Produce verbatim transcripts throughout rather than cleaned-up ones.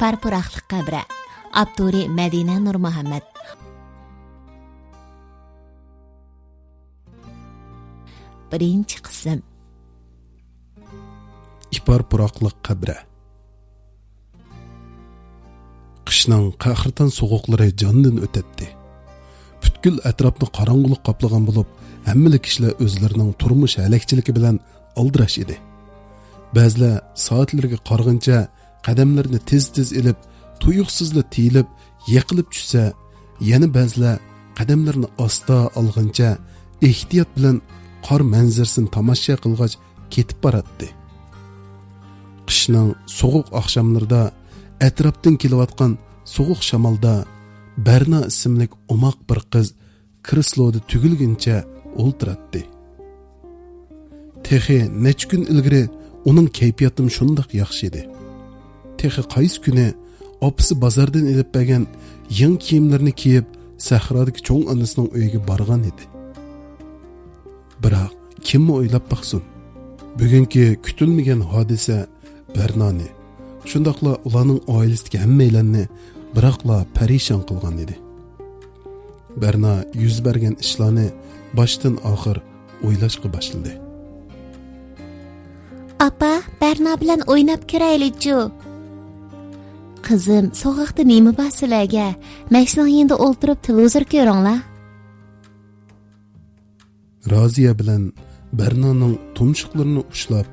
ئىپار پۇراقلىق قەبرە. ئاپتورى مەدىنە نۇرمۇھەممەت. بىرىنچى قىسىم. ئىپار پۇراقلىق قەبرە. قىشنىڭ قەھرىتان سوغۇقلىرى جاندىن ئۆتەتتى. پۈتكۈل ئەتراپنى قاراڭغۇلۇق قاپلىغان بولۇپ، ھەممىلا كىشىلەر ئۆزلىرىنىڭ تۇرمۇش ھەلەكچىلىكى بىلەن ئالدىراش ئىدى. بەزىلەر سائەتلىرىگە قارىغىنچە قەدەملىرىنى تېز-تېز ئېلىپ، تۇيۇقسىزلا تىيىلىپ، يىقىلىپ چۈشسە، يەنە بەزىلەر قەدەملىرىنى ئاستا ئالغىنىچە، ئېھتىيات بىلەن قار مەنزىرىسىنى تاماشا قىلغاچ كېتىپ باراتتى. قىشنىڭ سوغۇق ئاخشاملىرىدا ئەتراپتىن كېلىۋاتقان سوغۇق شامالدا بەرنا ئىسىملىك ئوماق بىر قىز كرېسلودا تۈگۈلگىنىچە ئولتۇراتتى. تېخى نەچچە كۈن ئىلگىرى ئۇنىڭ كەيپىياتىمۇ شۇنداق ياخشى ئىدى. تېخى قايسى كۈنى ئاپىسى بازاردىن ئېلىپ بەرگەن يېڭى كىيىملىرىنى كىيىپ، سەھرادىكى چوڭ ئانىسىنىڭ ئۆيىگە بارغان ئىدى. بىراق، كىممۇ ئويلاپ باقسۇن، بۈگۈنكى كۈتۈلمىگەن ھادىسە بەرنانى، شۇنداقلا ئۇلارنىڭ ئائىلىسىدىكى ھەممەيلەننى بىراقلا پەرىشان قىلغان ئىدى. بەرنا يۈز بەرگەن ئىشلارنى باشتىن ئاخىر ئويلاشقا باشلىدى. ئاپا، بەرنا بىلەن ئويناپ كىرەيلىچۇ. قىزىم، سوغۇقتا نېمە بار سىلەرگە؟ مەشنىڭ يېنىدا ئولتۇرۇپ تېلېۋىزور كۆرۈڭلار. رازىيە بىلەن بەرنانىڭ تۇمشۇقلىرىنى ئۇشلاپ،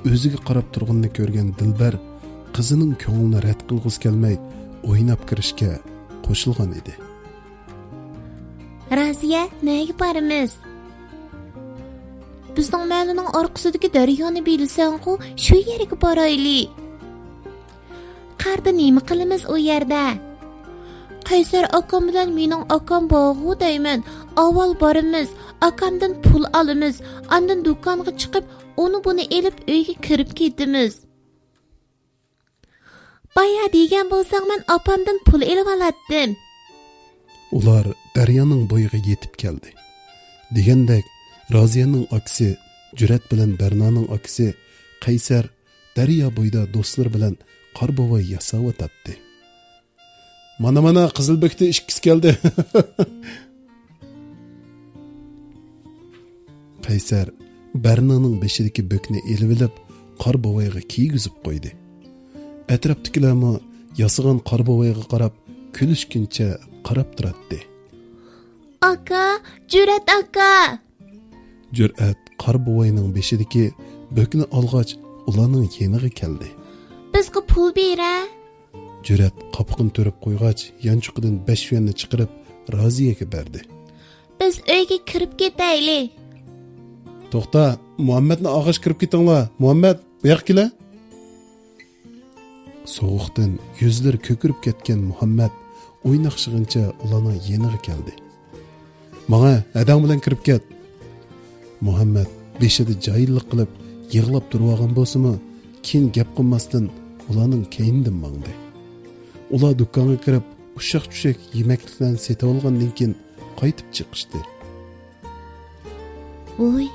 ئۆزىگە قاراپ تۇرغىنىنى كۆرگەن دىلبەر قىزىنىڭ كۆڭلىنى رەت قىلغۇسى كەلمەي، ئويناپ كىرىشكە قوشۇلغان ئىدى. رازىيە، نەگە بارىمىز؟ بىزنىڭ مەھەللىنىڭ ئارقىسىدىكى دەريانى بىلىسەنغۇ، شۇ يەرگە بارايلى. قاردا نېمە قىلىمىز ئۇ يەردە؟ قەيسەر ئاكام بىلەن مېنىڭ ئاكام بارغۇ دەيمەن. ئاۋۋال بارىمىز، ئاكامدىن پۇل ئالىمىز، ئاندىن دۇكانغا چىقىپ، ئۇنى بۇنى ئېلىپ ئۆيگە كىرىپ كېتىمىز. بايا دېگەن بولساڭ، مەن ئاپامدىن پۇل ئېلىۋالاتتىم. ئۇلار دەريانىڭ بويىغا يېتىپ كەلدى. دېگەندەك، رازىيەنىڭ ئاكىسى جۈرئەت بىلەن بەرنانىڭ ئاكىسى قەيسەر دەريا بويىدا دوستلىرى بىلەن قار بوۋاي ياساۋاتاتتى. مانا، مانا، قىزىل بۆكتە ئىككىسى كەلدى. قەيسەر بەرنانىڭ بېشىدىكى بۆكنى ئېلىۋېلىپ، قار بوۋايغا كىيگۈزۈپ قويدى. ئەتراپتىكىلەرمۇ ياسىغان قار بوۋايغا قاراپ، كۈلۈشكىنىچە قاراپ تۇراتتى. ئاكا، جۈرئەت ئاكا! جۈرئەت قار بوۋاينىڭ بېشىدىكى بۆكنى ئالغاچ، ئۇلارنىڭ يېنىغا كەلدى. بىزگە پۇل بېرە. جۈرئەت قاپىقىنى تۈرۈپ قويغاچ، يانچۇقىدىن بەش يۈەننى چىقىرىپ، رازىيەگە بەردى. بىز ئۆيگە كىرىپ كېتەيلى. توختا، مۇھەممەدنى ئالغاچ كىرىپ كېتىڭلار. مۇھەممەد، بۇياققا كېلە. سوغۇقتىن يۈزلىرى كۆكىرىپ كەتكەن مۇھەممەد ئويناقشىغىنىچە ئۇلارنىڭ يېنىغا كەلدى. ماڭە، ھەدەڭ بىلەن كىرىپ كەت. مۇھەممەد بېشىدا جاھىللىق قىلىپ يىغلاپ تۇرۇۋالغان بولسىمۇ، كېيىن گەپ قىلماستىن ئۇلارنىڭ كەينىدىن ماڭدى. ئۇلار دۇكانغا كىرىپ، ئۇششاق-چۈششەك يېمەكلىكلەرنى سېتىۋالغاندىن كېيىن قايتىپ چىقىشتى. ۋوي،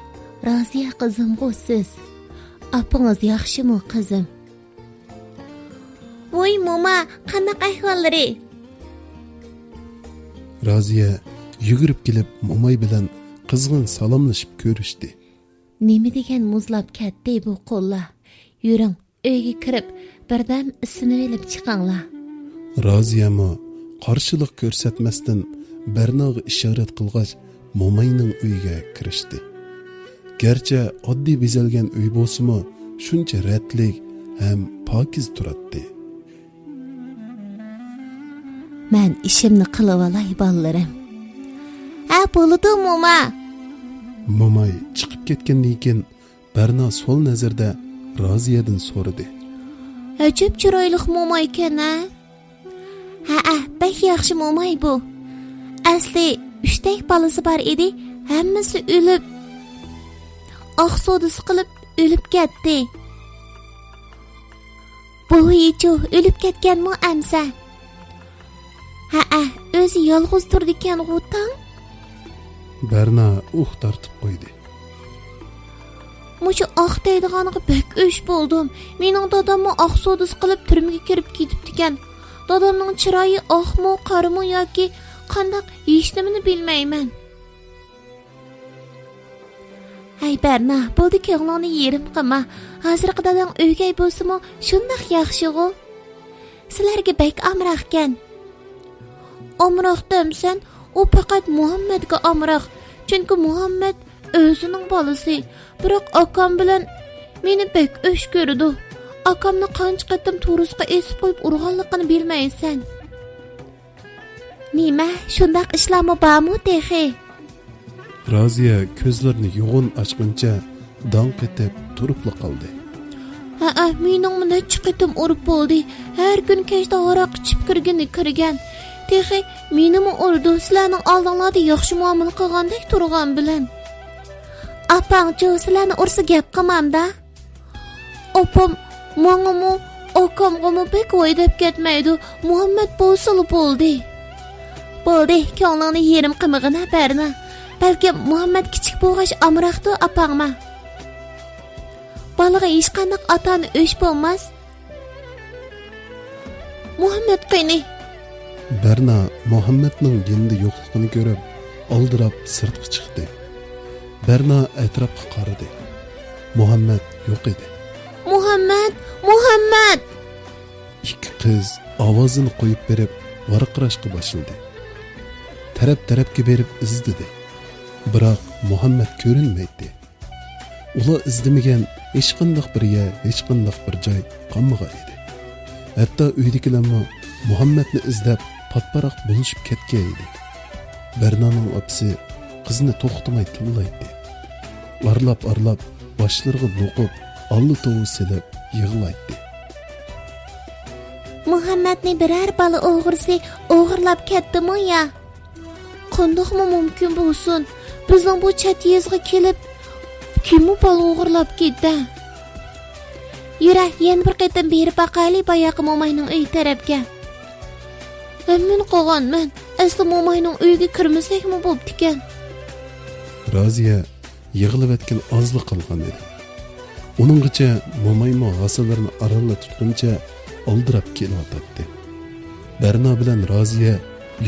رازىيە قىزىمغۇ سىز؟ ئاپىڭىز ياخشىمۇ، قىزىم؟ ۋوي موما، قانداق ئەھۋاللىرى؟ رازىيە يۈگۈرۈپ كېلىپ موماي بىلەن قىزغىن سالاملىشىپ كۆرۈشتى. نېمە دېگەن مۇزلاپ كەتتى بۇ قوللار؟ يۈرۈڭ، ئۆيگە كىرىپ بىردەم ئىسسىنىۋېلىپ چىقىڭلار. رازىيەمۇ قارشىلىق كۆرسەتمەستىن بەرناغا ئىشارەت قىلغاچ، موماينىڭ ئۆيىگە كىرىشتى. گەرچە ئاددىي بېزەلگەن ئۆي بولسىمۇ، شۇنچە رەتلىك ھەم پاكىز تۇراتتى. مەن ئىشىمنى قىلىۋالاي، بالىلىرىم. ھە، بولىدۇ، موما. موماي چىقىپ كەتكەندىن كېيىن، بەرنا سوئال نەزىرىدە رازىيەدىن سورىدى. ئەجەب چىرايلىق مومايكەن ھە؟ ھەئە، بەك ياخشى موماي بۇ. ئەسلى ئۈچتەك بالىسى بار ئىدى، ھەممىسى ئۆلۈپ، ئاق سودىسى قىلىپ ئۆلۈپ كەتتى. بوۋىيىچۇ ئۆلۈپ كەتكەنمۇ ئەمسە؟ ھەئە، ئۆزى يالغۇز تۇرىدىكەنغۇ تاڭ. بەرنا ئۇھ تارتىپ قويدى. مۇشۇ ئاق دەيدىغانغا بەك ئۆچ بولدۇم. مېنىڭ داداممۇ ئاق سودىسى قىلىپ تۈرمىگە كىرىپ كېتىپتىكەن. دادامنىڭ چىرايى ئاقمۇ، قارىمۇ ياكى قانداق، ھېچنېمىنى بىلمەيمەن. ھەي بەرنا، بولدى، كۆڭلۈڭنى يېرىم قىلما. ھازىرقى داداڭ ئۆگەي بولسىمۇ شۇنداق ياخشىغۇ. سىلەرگە بەك ئامراقكەن. ئامراق دەمسەن، ئۇ پەقەت مۇھەممەدكە ئامراق. چۈنكى مۇھەممەد ئۆزىنىڭ بالىسى. بىراق ئاكام بىلەن مېنى بەك ئۆچ كۆرىدۇ. ئاكامنى قانچە قېتىم تورۇسقا ئېسىپ قويۇپ ئۇرغانلىقىنى بىلمەيسەن. نېمە، شۇنداق ئىشلارمۇ بارمۇ تېخى؟ رازىيە كۆزلىرىنى يوغان ئاچقىنىچە داڭ قېتىپ تۇرۇپلا قالدى. ھەئە، مېنىڭمۇ نەچچە قېتىم ئۇرۇپ بولدى. ھەر كۈنى كەچتە ھاراق ئىچىپ كىرگىنى كىرگەن. تېخى مېنىمۇ ئۇرىدۇ، سىلەرنىڭ ئالدىڭلاردا ياخشى مۇئامىلە قىلغاندەك تۇرغان بىلەن. ئاپاڭچۇ، سىلەرنى ئۇرسا گەپ قىلمامدا؟ ئاپام ماڭىمۇ، ئاكامغىمۇ بەك ۋاي دەپ كەتمەيدۇ. مۇھەممەد بولسىلا بولدى. بولدى، كۆڭلۈڭنى يېرىم قىلمىغىنە بەرنا. بەلكىم مۇھەممەد كىچىك بولغاچ ئامراقتۇ ئاپاڭما؟ بالىغا ھېچقانداق ئاتا-ئانا ئۆچ بولماس. مۇھەممەد قېنى؟ بەرنا مۇھەممەدنىڭ يېنىدا يوقلۇقىنى كۆرۈپ، ئالدىراپ سىرتقا چىقتى. بەرنا ئەتراپقا قارىدى. مۇھەممەد يوق ئىدى. مۇھەممەد! مۇھەممەد! ئىككى قىز ئاۋازىنى قويۇپ بېرىپ ۋارقىراشقا باشلىدى. تەرەپ-تەرەپكە بېرىپ ئىزدىدى. بىراق مۇھەممەد كۆرۈنمەيتتى. ئۇلار ئىزدىمىگەن ھېچقانداق بىر يەر، ھېچقانداق بىر جاي قالمىغان ئىدى. ھەتتا ئۆيدىكىلەرمۇ مۇھەممەدنى ئىزدەپ پاتپاراق بولۇشۇپ كەتكەن ئىدى. بەرنانىڭ ئاپىسى قىزنى توختىماي تىللايتتى. ئارىلاپ-ئارىلاپ باشلىرىغا نوقۇپ، ئاللا توۋا سېلىپ يىغلايتتى. مۇھەممەدنى بىرەر بالا ئوغرىسى ئوغرىلاپ كەتتىمۇ يا؟ قانداقمۇ مۇمكىن بولسۇن؟ بىزنىڭ بۇ چەت يېزىغا كېلىپ، كىممۇ بالا ئوغرىلاپ كېتە؟ يۈرە، يەنە بىر قېتىم بېرىپ باقايلى باياقى موماينىڭ ئۆيى تەرەپكە. ھەممىنى قىلغانمەن. ئەسلى موماينىڭ ئۆيىگە كىرمىسەكمۇ بوپتىكەن. رازىيە يىغلىۋەتكىلى ئازلا قالغان ئىدى. ئۇنىڭغىچە مومايمۇ ھاسىلىرىنى ئارانلا تۇتقىنىچە ئالدىراپ كېلىۋاتاتتى. بەرنا بىلەن رازىيە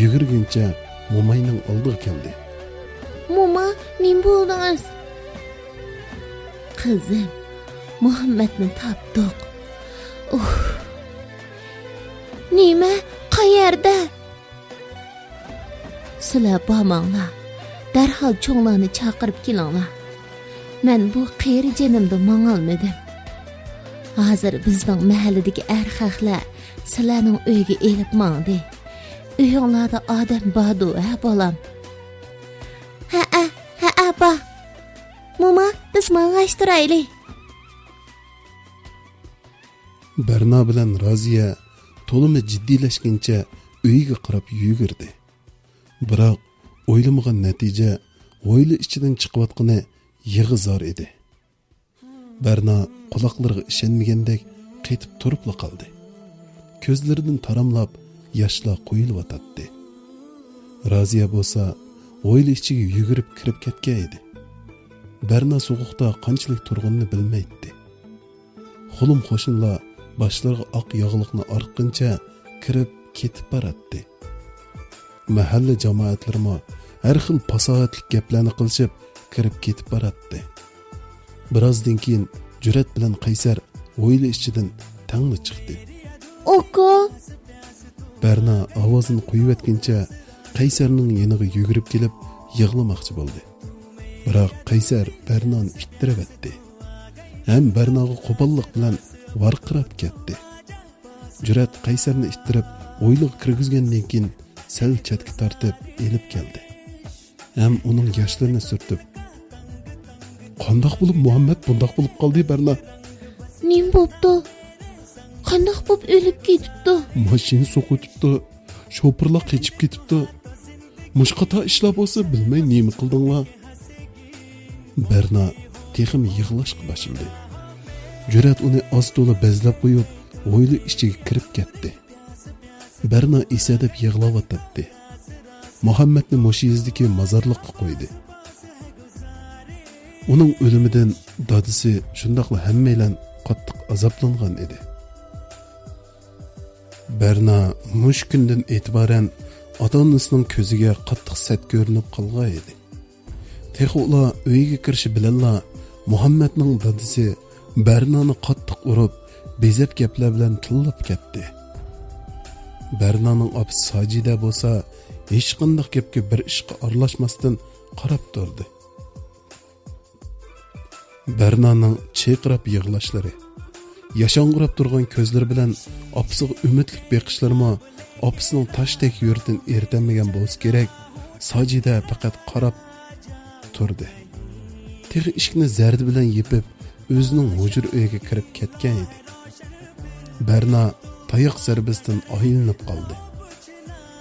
يۈگۈرگىنىچە موماينىڭ ئالدىغا كەلدى. موما، نېمە بولدىڭىز؟ قىزىم، مۇھەممەدنى تاپتۇق. ئۇھ. نېمە؟ قەيەردە؟ سىلەر بارماڭلار، دەرھال چوڭلارنى چاقىرىپ كېلىڭلار. مەن بۇ قېرى جېنىمدا ماڭالمىدىم. ھازىر بىزنىڭ مەھەللىدىكى ئەرخەقلەر سىلەرنىڭ ئۆيگە ئېلىپ ماڭدى. ئۆيۈڭلاردا ئادەم باردۇ، ھە، بالام؟ ھەئە، ھەئە، بار. موما، بىز ماڭغاچ تۇرايلى. بەرنا بىلەن رازىيە تولىمۇ جىددىيلەشكىنىچە ئۆيىگە قاراپ يۈگۈردى. بىراق ئويلىمىغان نەتىجە ھويلا ئىچىدىن چىقىۋاتقىنى يىغا زار ئىدى. بەرنا قۇلاقلىرىغا ئىشەنمىگەندەك قېتىپ تۇرۇپلا قالدى. كۆزلىرىدىن تاراملاپ ياشلار قۇيۇلۇۋاتاتتى. رازىيە بولسا ھويلا ئىچىگە يۈگۈرۈپ كىرىپ كەتكەن ئىدى. بەرنا سوغۇقتا قانچىلىك تۇرغىنىنى بىلمەيتتى. خۇلۇم قوشنىلار باشلىرىغا ئاق ياغلىقنى ئارتقىنىچە كىرىپ كېتىپ باراتتى. مەھەللە جامائەتلىرىمۇ ھەر خىل پاساھەتلىك گەپلەرنى قىلىشىپ كىرىپ كېتىپ باراتتى. بىرازدىن كېيىن جۈرئەت بىلەن قەيسەر ھويلا ئىچىدىن تەڭلا چىقتى. ئاكا! بەرنا ئاۋازىنى قويۇۋەتكىنىچە قەيسەرنىڭ يېنىغا يۈگۈرۈپ كېلىپ يىغلىماقچى بولدى. بىراق قەيسەر بەرنانى ئىتتىرىۋەتتى. ھەم بەرناغا قوپاللىق بىلەن ۋارقىراپ كەتتى. جۈرئەت قەيسەرنى ئىتتىرىپ ھويلىغا كىرگۈزگەندىن كېيىن سەل چەتكە تارتىپ ئېلىپ كەلدى. ھەم ئۇنىڭ ياشلىرىنى سۈرتۈپ، قانداق بولۇپ مۇھەممەد بۇنداق بولۇپ قالدى، بەرنا؟ نېمە بوپتۇ؟ قانداق بوپ ئۆلۈپ كېتىپتۇ؟ ماشىنا سوقۇۋېتىپتۇ. شوپۇرلار قېچىپ كېتىپتۇ. مۇشۇ قاتار ئىشلار بولسا بىلمەي نېمە قىلدىڭلار؟ بەرنا تېخىمۇ يىغلاشقا باشلىدى. جۈرئەت ئۇنى ئاز-تولا بەزلەپ قويۇپ، ھويلا ئىچىگە كىرىپ كەتتى. بەرنا ئېسەدەپ يىغلاۋاتاتتى. مۇھەممەدنى مۇشۇ يېزىدىكى مازارلىققا قويدى. ئۇنىڭ ئۆلۈمىدىن دادىسى شۇنداقلا ھەممەيلەن قاتتىق ئازابلانغان ئىدى. بەرنا مۇشۇ كۈندىن ئېتىبارەن ئاتا-ئانىسىنىڭ كۆزىگە قاتتىق سەت كۆرۈنۈپ قالغان ئىدى. تېخى ئۇلار ئۆيگە كىرىشى بىلەنلا مۇھەممەتنىڭ دادىسى بەرنانى قاتتىق ئۇرۇپ، بېزەپ گەپلەر بىلەن تىللاپ كەتتى. بەرنانىڭ ئاپىسى ساجىدە بولسا ھېچقانداق گەپكە، بىر ئىشقا ئارىلاشماستىن قاراپ تۇردى. بەرنانىڭ چىرقىراپ يىغلاشلىرى، ياشاڭغۇراپ تۇرغان كۆزلىرى بىلەن ئاپىسىغا ئۈمىدلىك بېقىشلىرىمۇ ئاپىسىنىڭ تاشتەك يۈرىكىنى ئېرىتەلمىگەن بولسا كېرەك، ساجىدە پەقەت قاراپ تۇردى. تېخى ئىشىكنى زەردە بىلەن يېپىپ، ئۆزىنىڭ ھۇجرا ئۆيىگە كىرىپ كەتكەن ئىدى. بەرنا تاياق زەربىسىدىن ئايلىنىپ قالدى.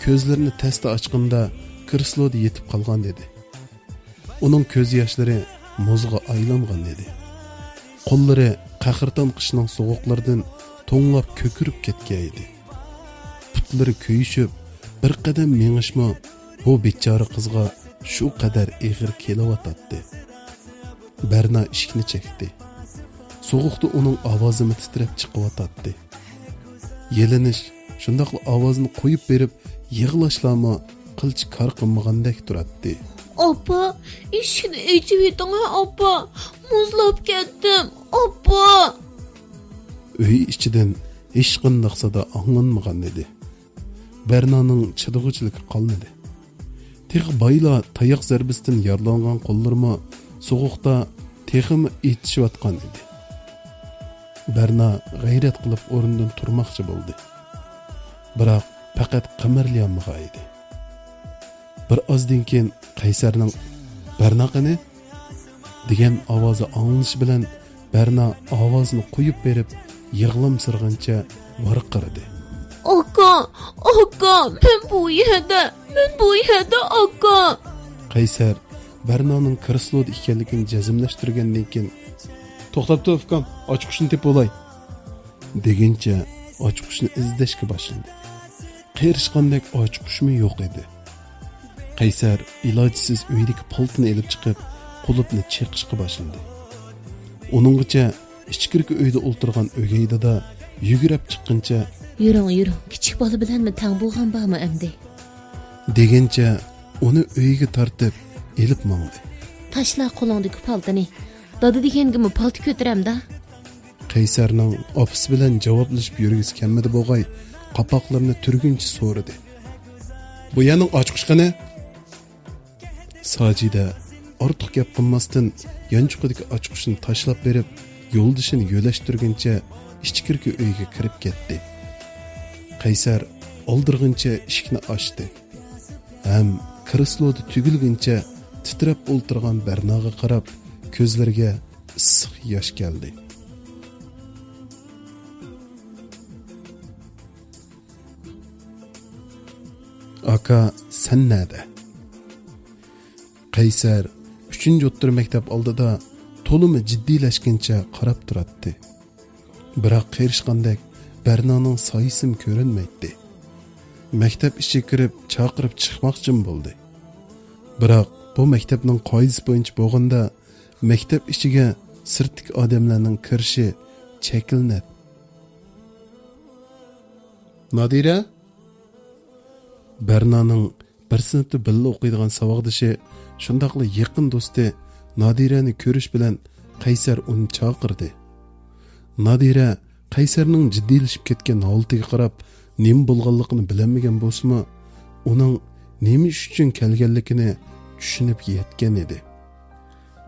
كۆزلىرىنى تەستە ئاچقىنىدا كرېسلودا يېتىپ قالغان ئىدى. ئۇنىڭ كۆز ياشلىرى مۇزغا ئايلانغان ئىدى. قوللىرى قەھرىتان قىشنىڭ سوغۇقلىرىدىن توڭلاپ كۆكىرىپ كەتكەن ئىدى. پۇتلىرى كۆيۈشۈپ، بىر قەدەم مېڭىشمۇ بۇ بىچارە قىزغا شۇ قەدەر ئېغىر كېلىۋاتاتتى. بەرنا ئىشىكنى چەكتى. سوغۇقتا ئۇنىڭ ئاۋازىمۇ تىترەپ چىقىۋاتاتتى. يېلىنىش، شۇنداقلا ئاۋازىنى قويۇپ بېرىپ يىغلاشلارمۇ قىلچە كار قىلمىغاندەك تۇراتتى. ئاپا، ئىشىكنى ئېچىۋېتىڭە، ئاپا. مۇزلاپ كەتتىم، ئاپا. ئۆي ئىچىدىن ھېچقانداق سادا ئاڭلانمىغان ئىدى. بەرنانىڭ چىدىغۇچىلىكى قالمىدى. تېخى بايلا تاياق زەربىسىدىن يارىلانغان قوللىرىمۇ سوغۇقتا تېخىمۇ ئېتىشىۋاتقان ئىدى. بەرنا غەيرەت قىلىپ ئورنىدىن تۇرماقچى بولدى. بىراق پەقەت قىمىرلىيالمىغان ئىدى. بىر ئازدىن كېيىن قەيسەرنىڭ «بەرنا قېنى؟» دېگەن ئاۋازى ئاڭلىنىشى بىلەن بەرنا ئاۋازىنى قويۇپ بېرىپ يىغلامسىرىغىنىچە ۋارقىرىدى. ئاكا، ئاكا، مەن بۇ يەردە، مەن بۇ يەردە، ئاكا. قەيسەر بەرنانىڭ كرېسلودا ئىكەنلىكىنى جەزملەشتۈرگەندىن كېيىن، توختاپ تۇر ئۇكام، ئاچقۇچنى تېپىۋالاي، دېگىنىچە ئاچقۇچنى ئىزدەشكە باشلىدى. قېرىشقاندەك ئاچقۇچمۇ يوق ئىدى. قەيسەر ئىلاجسىز ئۆيدىكى پالتىنى ئېلىپ چىقىپ، قۇلۇپنى چېقىشقا باشلىدى. ئۇنىڭغىچە ئىچكىرىكى ئۆيدە ئولتۇرغان ئۆگەي دادا يۈگۈرۈپ چىققىنىچە، يۈرۈڭ، يۈرۈڭ، كىچىك بالا بىلەنمۇ تەڭ بولغان بارمۇ ئەمدى؟ دېگەنچە ئۇنى ئۆيىگە تارتىپ ئېلىپ ماڭدى. تاشلا قولۇڭدىكى پالتىنى. دادا دېگەنگىمۇ پالتا كۆتۈرەمدا؟ قەيسەرنىڭ ئاپىسى بىلەن جاۋابلىشىپ يۈرگۈسى كەلمىدى بوغاي، قاپاقلىرىنى تۈرگۈنچە سورىدى. بۇ يەرنىڭ ئاچقۇچى قېنى؟ ساجىدە ئارتۇق گەپ قىلماستىن، يانچۇقىدىكى ئاچقۇچنى تاشلاپ بېرىپ، يولدىشىنى يۆلەشتۈرگىنىچە ئىچكىرىكى ئۆيگە كىرىپ كەتتى. قەيسەر ئالدىرىغىنىچە ئىشىكنى ئاچتى ھەم كرېسلودا تۈگۈلگىنىچە تىترەپ ئولتۇرغان بەرناغا قاراپ، كۆزلىرىگە ئىسسىق ياش كەلدى. ئاكا، سەن نەدە؟ قەيسەر ئۈچىنچى ئوتتۇرا مەكتەپ ئالدىدا تولىمۇ جىددىيلەشكىنىچە قاراپ تۇراتتى. بىراق قېرىشقاندەك بەرنانىڭ سايىسىمۇ كۆرۈنمەيتتى. مەكتەپ ئىچىگە كىرىپ چاقىرىپ چىقماقچىمۇ بولدى. بىراق بۇ مەكتەپنىڭ قائىدىسى بويىچە بولغاندا، مەكتەپ ئىچىگە سىرتتىكى ئادەملەرنىڭ كىرىشى چەكلىنەتتى. نادىرە؟ بەرنانىڭ بىر سىنىپتا بىللە ئوقۇيدىغان ساۋاقدىشى، شۇنداقلا يېقىن دوستى نادىرەنى كۆرۈش بىلەن قەيسەر ئۇنى چاقىردى. نادىرە قەيسەرنىڭ جىددىيلىشىپ كەتكەن ھالىتىگە قاراپ، نېمە بولغانلىقىنى بىلەلمىگەن بولسىمۇ، ئۇنىڭ نېمە ئىش ئۈچۈن كەلگەنلىكىنى چۈشىنىپ يەتكەن ئىدى.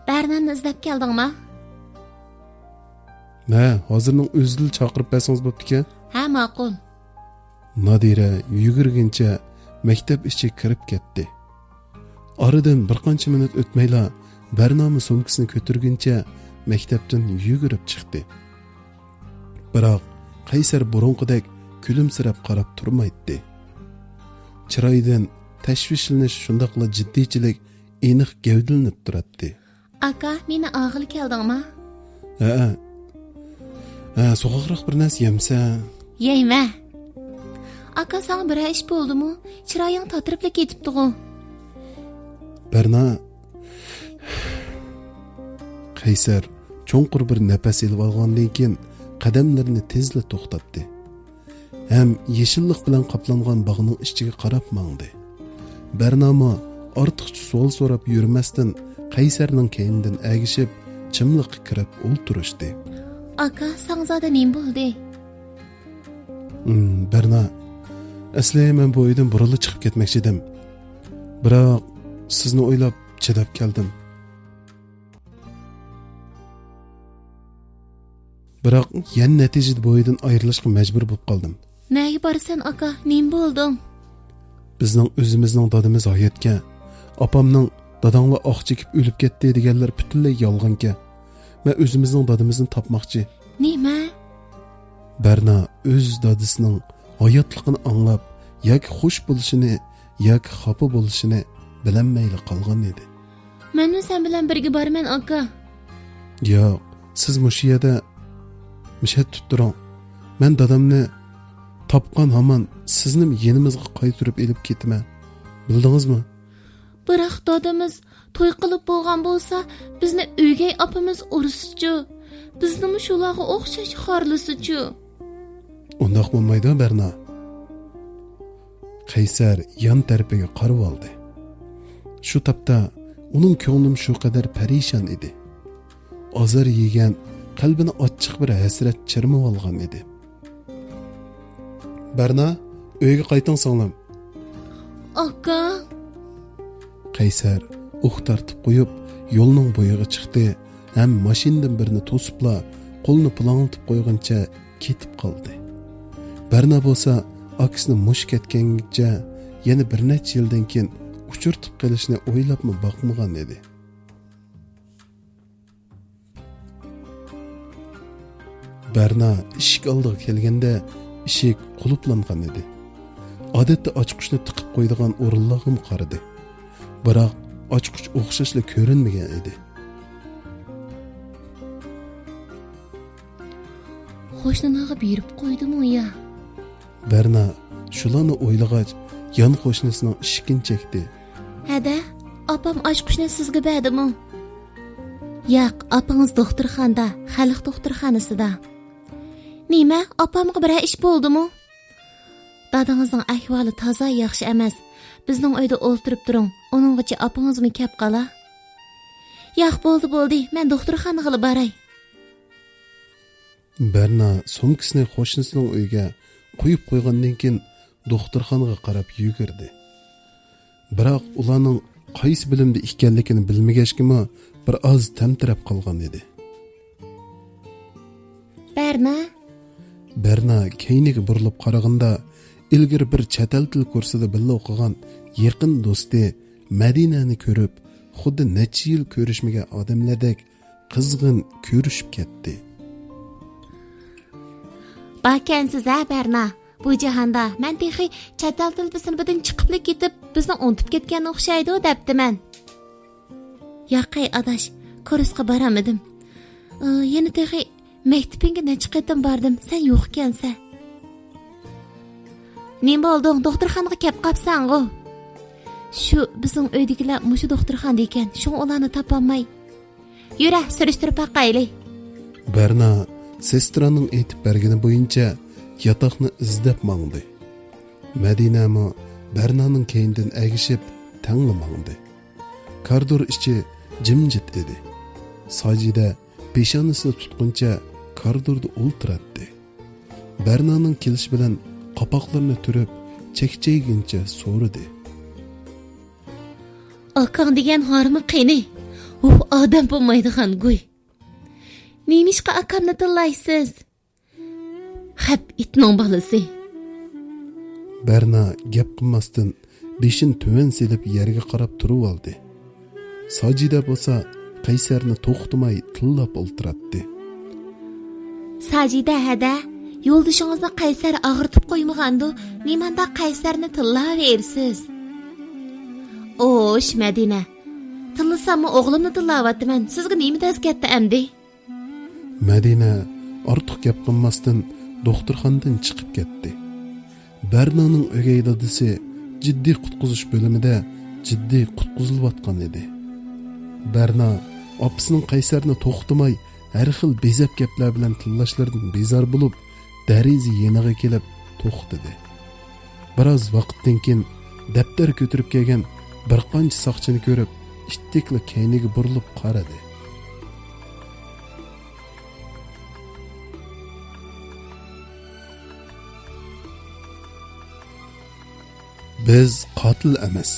بەرناننى ئىزدەپ كەلدىڭما؟ ھە، ھازىرنىڭ ئۆزىدىلا چاقىرىپ بەرسىڭىز بوپتىكەن. ھە، ماقۇل. نادىرە يۈگۈرگىنىچە مەكتەپ ئىچىگە كىرىپ كەتتى. ئارىدىن بىر قانچە مىنۇت ئۆتمەيلا بەرنامە سومكىسىنى كۆتۈرگىنىچە مەكتەپتىن يۈگۈرۈپ چىقتى. بىراق قەيسەر بۇرۇنقىدەك كۈلۈمسىرەپ قاراپ تۇرمايتتى. چىرايىدىن تەشۋىشلىنىش، شۇنداقلا جىددىيچىلىك ئېنىق گەۋدىلىنىپ تۇراتتى. ئاكا، مېنى ئاغىلى كەلدىڭما؟ ھەئە. ھە، سوغۇقراق بىر نەرسە يەمسە؟ يەيمە. ئاكا، ساڭا بىرەر ئىش بولدىمۇ؟ چىرايىڭ تاتىرىپلا كېتىپتىغۇ. بەرنا. قەيسەر چوڭقۇر بىر نەپەس ئېلىۋالغاندىن كېيىن، قەدەملىرىنى تېزلا توختاتتى ھەم يېشىللىق بىلەن قاپلانغان باغنىڭ ئىچىگە قاراپ ماڭدى. بەرنامۇ ئارتۇقچە سوئال سوراپ يۈرمەستىن، قەيسەرنىڭ كەينىدىن ئەگىشىپ، چىملىققا كىرىپ ئولتۇرۇشتى. ئاكا، ساڭا زادى نېمە بولدى؟ ھىم، بەرنا، ئەسلى مەن بۇ ئۆيدىن بۇرۇنلا چىقىپ كەتمەكچى ئىدىم. بىراق، سىزنى ئويلاپ چىداپ كەلدىم. بىراق، يەنە نەتىجىدە بۇ ئۆيدىن ئايرىلىشقا مەجبۇر بولۇپ قالدىم. نەگە بارىسەن، ئاكا؟ نېمە بولدۇڭ؟ بىزنىڭ ئۆزىمىزنىڭ دادىمىز ھاياتكەن. ئاپامنىڭ «داداڭلار ئاق چېكىپ ئۆلۈپ كەتتى» دېگەنلەر پۈتۈنلەي يالغانكەن. مەن ئۆزىمىزنىڭ دادىمىزنى تاپماقچى. نېمە؟ بەرنا ئۆز دادىسىنىڭ ھاياتلىقىنى ئاڭلاپ، ياكى خۇش بولۇشىنى، ياكى خاپا بولۇشىنى بىلەلمەيلا قالغان ئىدى. مەنمۇ سەن بىلەن بىرگە بارىمەن، ئاكا. ياق، سىز مۇشۇ يەردە مۇشەتتە تۇرۇڭ. مەن دادامنى تاپقان ھامان سىزنىمۇ يېنىمىزغا قايتۇرۇپ ئېلىپ كېتىمەن. بىلدىڭىزمۇ؟ بىراق دادىمىز توي قىلىپ بولغان بولسا، بىزنى ئۆگەي ئاپىمىز ئۇرسىچۇ؟ بىزنىمۇ شۇلارغا ئوخشاش خارلىسىچۇ؟ ئۇنداق بولمايدۇ، بەرنا. قەيسەر يان تەرىپىگە قارىۋالدى. شۇ تاپتا ئۇنىڭ كۆڭلىمۇ شۇ قەدەر پەرىشان ئىدى. ئازار يېگەن، قەلبىنى ئاچچىق بىر ھەسرەت چىرمىۋالغان ئىدى. بەرنا، ئۆيگە قايتىڭ، سىڭلىم. ئاكا. قەيسەر ئۇھ تارتىپ قويۇپ، يولنىڭ بويىغا چىقتى ھەم ماشىنىدىن بىرنى توسۇپلا، قولىنى پۇلاڭلىتىپ قويغىنىچە كېتىپ قالدى. بەرنا بولسا ئاكىسىنى مۇشۇ كەتكەنگىچە يەنە بىر نەچچە يىلدىن كېيىن ئۇچرىتىپ قېلىشنى ئويلاپمۇ باقمىغان ئىدى. بەرنا ئىشىك ئالدىغا كەلگەندە، ئىشىك قۇلۇپلانغان ئىدى. ئادەتتە ئاچقۇچنى تىقىپ قويىدىغان ئورۇنلارغىمۇ قارىدى. بىراق ئاچقۇچ ئوخشاشلا كۆرۈنمىگەن ئىدى. قوشنىنىڭغا بېرىپ قويدىمۇ يا؟ بەرنا شۇلارنى ئويلىغاچ، يان قوشنىسىنىڭ ئىشىكىنى چەكتى. ھەدە، ئاپام ئاچقۇچنى سىزگە بەردىمۇ؟ ياق، ئاپىڭىز دوختۇرخانىدا، خەلق دوختۇرخانىسىدا. نېمە، ئاپامغا بىرەر ئىش بولدىمۇ؟ دادىڭىزنىڭ ئەھۋالى تازا ياخشى ئەمەس. بىزنىڭ ئۆيدە ئولتۇرۇپ تۇرۇڭ، ئۇنىڭغىچە ئاپىڭىزمۇ كەپ قالا. ياق، بولدى، بولدى، مەن دوختۇرخانىغىلا باراي. بەرنا سومكىسىنى قوشنىسىنىڭ ئۆيىگە قويۇپ قويغاندىن كېيىن، دوختۇرخانىغا قاراپ يۈگۈردى. بىراق ئۇلارنىڭ قايسى بۆلۈمدە ئىكەنلىكىنى بىلمىگەچكىمۇ، بىر ئاز تەمتىرەپ قالغان ئىدى. بەرنا. بەرنا كەينىگە بۇرۇلۇپ قارىغاندا، ئىلگىرى بىر چەت ئەل تىل كۇرسىدا بىللە ئوقۇغان يېقىن دوستى مەدىنەنى كۆرۈپ، خۇددى نەچچە يىل كۆرۈشمىگەن ئادەملەردەك قىزغىن كۆرۈشۈپ كەتتى. باركەنسىز ھە، بەرنا. بۇ جاھاندا مەن تېخى چەت ئەل تەلىپىسىنىڭ بىردىن چىقىپلا كېتىپ، بىزنى ئۇنتۇپ كەتكەن ئوخشايدۇ دەپتىمەن. ياقەي ئاداش، كۇرسقا بارالمىدىم. ئى، يەنە تېخى مەكتىپىڭگە نەچچە قېتىم باردىم، سەن يوق ئىكەنسەن. نېمە بولدۇڭ؟ دوختۇرخانىغا كەپ قاپسەنغۇ؟ شۇ بىزنىڭ ئۆيدىكىلەر مۇشۇ دوختۇرخانىدا ئىكەن، شۇڭا ئۇلارنى تاپالماي. يۈرە، سۈرۈشتۈرۈپ باقايلى. بەرنا سېسترانىڭ ئېيتىپ بەرگىنى بويىچە ياتاقنى ئىزدەپ ماڭدى. مەدىنەمۇ بەرنانىڭ كەينىدىن ئەگىشىپ تەڭلا ماڭدى. كارىدور ئىچى جىمجىت ئىدى. ساجىدە پېشانىسىنى تۇتقىنىچە كارىدوردا ئولتۇراتتى. بەرنانىڭ كېلىشى بىلەن قاپاقلىرىنى تۈرۈپ، چەكچەيگىنىچە سورىدى. ئاكاڭ دېگەن ھارمۇ قېنى؟ ئۇ ئادەم بولمايدىغان گۇي. نېمىشقا ئاكامنى تىللايسىز؟ خەپ ئىتنىڭ بالىسى. بەرنا گەپ قىلماستىن، بېشىنى تۆۋەن سېلىپ يەرگە قاراپ تۇرۇۋالدى. ساجىدە بولسا قەيسەرنى توختىماي تىللاپ ئولتۇراتتى. ساجىدە ھەدە، يولدىشىڭىزنى قەيسەر ئاغرىتىپ قويمىغاندۇ، نېمانداق قەيسەرنى تىللاۋېرىسىز؟ ئوش، مەدىنە. تىللىساممۇ ئوغلۇمنى تىللاۋاتىمەن. سىزگە نېمە دەز كەتتى ئەمدى؟ مەدىنە ئارتۇق گەپ قىلماستىن دوختۇرخانىدىن چىقىپ كەتتى. بەرنانىڭ ئۆگەي دادىسى جىددىي قۇتقۇزۇش بۆلۈمىدە جىددىي قۇتقۇزۇلۇۋاتقان ئىدى. بەرنا ئاپىسىنىڭ قەيسەرنى توختىماي ھەر خىل بېزەپ گەپلەر بىلەن تىللاشلىرىدىن بىزار بولۇپ، دېرىزە يېنىغا كېلىپ توختىدى. بىراز ۋاقىتتىن كېيىن دەپتەر كۆتۈرۈپ كەلگەن بىر قانچە ساقچىنى كۆرۈپ، ئىتتىكلا كەينىگە بۇرۇلۇپ قارىدى. بىز قاتىل ئەمەس.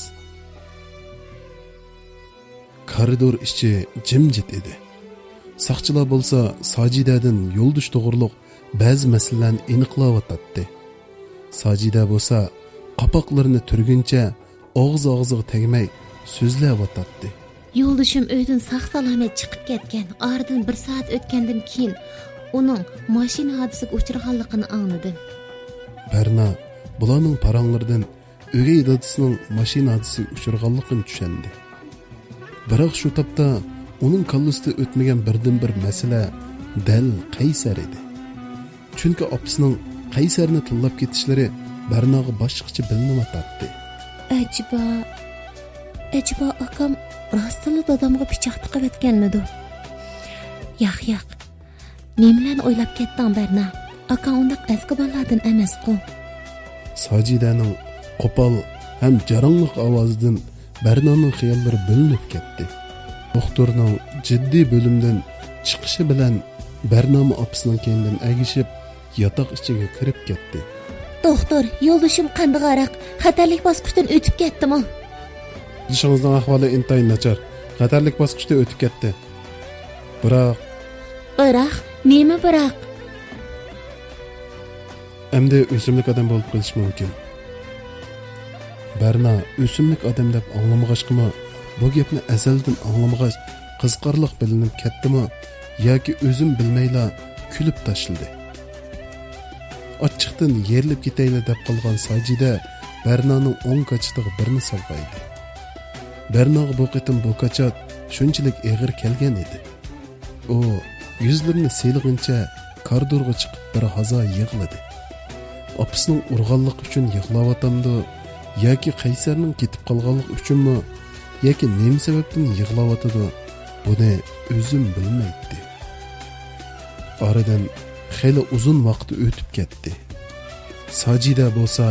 كارىدور ئىچى جىمجىت ئىدى. ساقچىلار بولسا ساجىدەدىن يولدىشى توغرۇلۇق بەزى مەسىلىلەرنى ئېنىقلاۋاتاتتى. ساجىدە بولسا قاپاقلىرىنى تۈرگۈنچە ئاغزى ئاغزىغا تەگمەي سۆزلەۋاتاتتى. يولدىشىم ئۆيدىن ساق-سالامەت چىقىپ كەتكەن. ئارىدىن بىر سائەت ئۆتكەندىن كېيىن ئۇنىڭ ماشىنا ھادىسىگە ئۇچرىغانلىقىنى ئاڭلىدىم. بەرنا بۇلارنىڭ پاراڭلىرىدىن ئۆگەي دادىسىنىڭ ماشىنا ھادىسىگە ئۇچرىغانلىقىنى چۈشەندى. بىراق شۇ تاپتا ئۇنىڭ كاللىسىدا ئۆتمىگەن بىردىنبىر مەسىلە دەل قەيسەر ئىدى. چۈنكى ئاپىسىنىڭ قەيسەرنى تىللاپ كېتىشلىرى بەرناغا باشقىچە بىلىنىۋاتاتتى. ئەجەبا، ئەجەبا ئاكام راستتىنلا دادامغا پىچاق تىقىۋەتكەنمىدۇ؟ ياق، ياق. نېمىلەرنى ئويلاپ كەتتىڭ، بەرنا؟ ئاكاڭ ئۇنداق ئەزكى بالىلاردىن ئەمەسقۇ. ساجىدەنىڭ قوپال ھەم جاراڭلىق ئاۋازىدىن بەرنانىڭ خىياللىرى بۆلۈنۈپ كەتتى. دوختۇرنىڭ جىددىي بۆلۈمدىن چىقىشى بىلەن بەرنامۇ ئاپىسىنىڭ كەينىدىن ئەگىشىپ، ياتاق ئىچىگە كىرىپ كەتتى. دوختۇر، يولدىشىم قاندىغاراق، خەتەرلىك باسقۇچتىن ئۆتۈپ كەتتىمۇ؟ يولدىشىڭىزنىڭ ئەھۋالى ئىنتايىن ناچار. خەتەرلىك باسقۇچتا ئۆتۈپ كەتتى. بىراق. بىراق؟ نېمە بىراق؟ ئەمدى ئۆسۈملۈك ئادەم بولۇپ قېلىشى مۇمكىن. بەرنا ئۆسۈملۈك ئادەم دەپ ئاڭلىمىغاچقىمۇ، بۇ گەپنى ئەزەلدىن ئاڭلىمىغاچ، قىزىقارلىق بىلىنىپ كەتتىمۇ ياكى ئۆزىمۇ بىلمەيلا كۈلۈپ تاشلىدى. ئاچچىقتىن يېرىلىپ كېتەيلى دەپ قالغان ساجىدە بەرنانىڭ ئوڭ كاچىتىغا بىرنى سالغانىدى. بەرناغا بۇ قېتىم بۇ كاچات شۇنچىلىك ئېغىر كەلگەن ئىدى. ئۇ يۈزلىرىنى سىيلىغىنىچە كارىدورغا چىقىپ بىر ھازا يىغلىدى. ئاپىسىنىڭ ئۇرغانلىقى ئۈچۈن يىغلاۋاتامدۇ ياكى قەيسەرنىڭ كېتىپ قالغانلىقى ئۈچۈنمۇ ياكى نېمە سەۋەبتىن يىغلاۋاتىدۇ، بۇنى ئۆزىمۇ بىلمەيتتى. ئارىدىن خېلى ئۇزۇن ۋاقىت ئۆتۈپ كەتتى. ساجىدە بولسا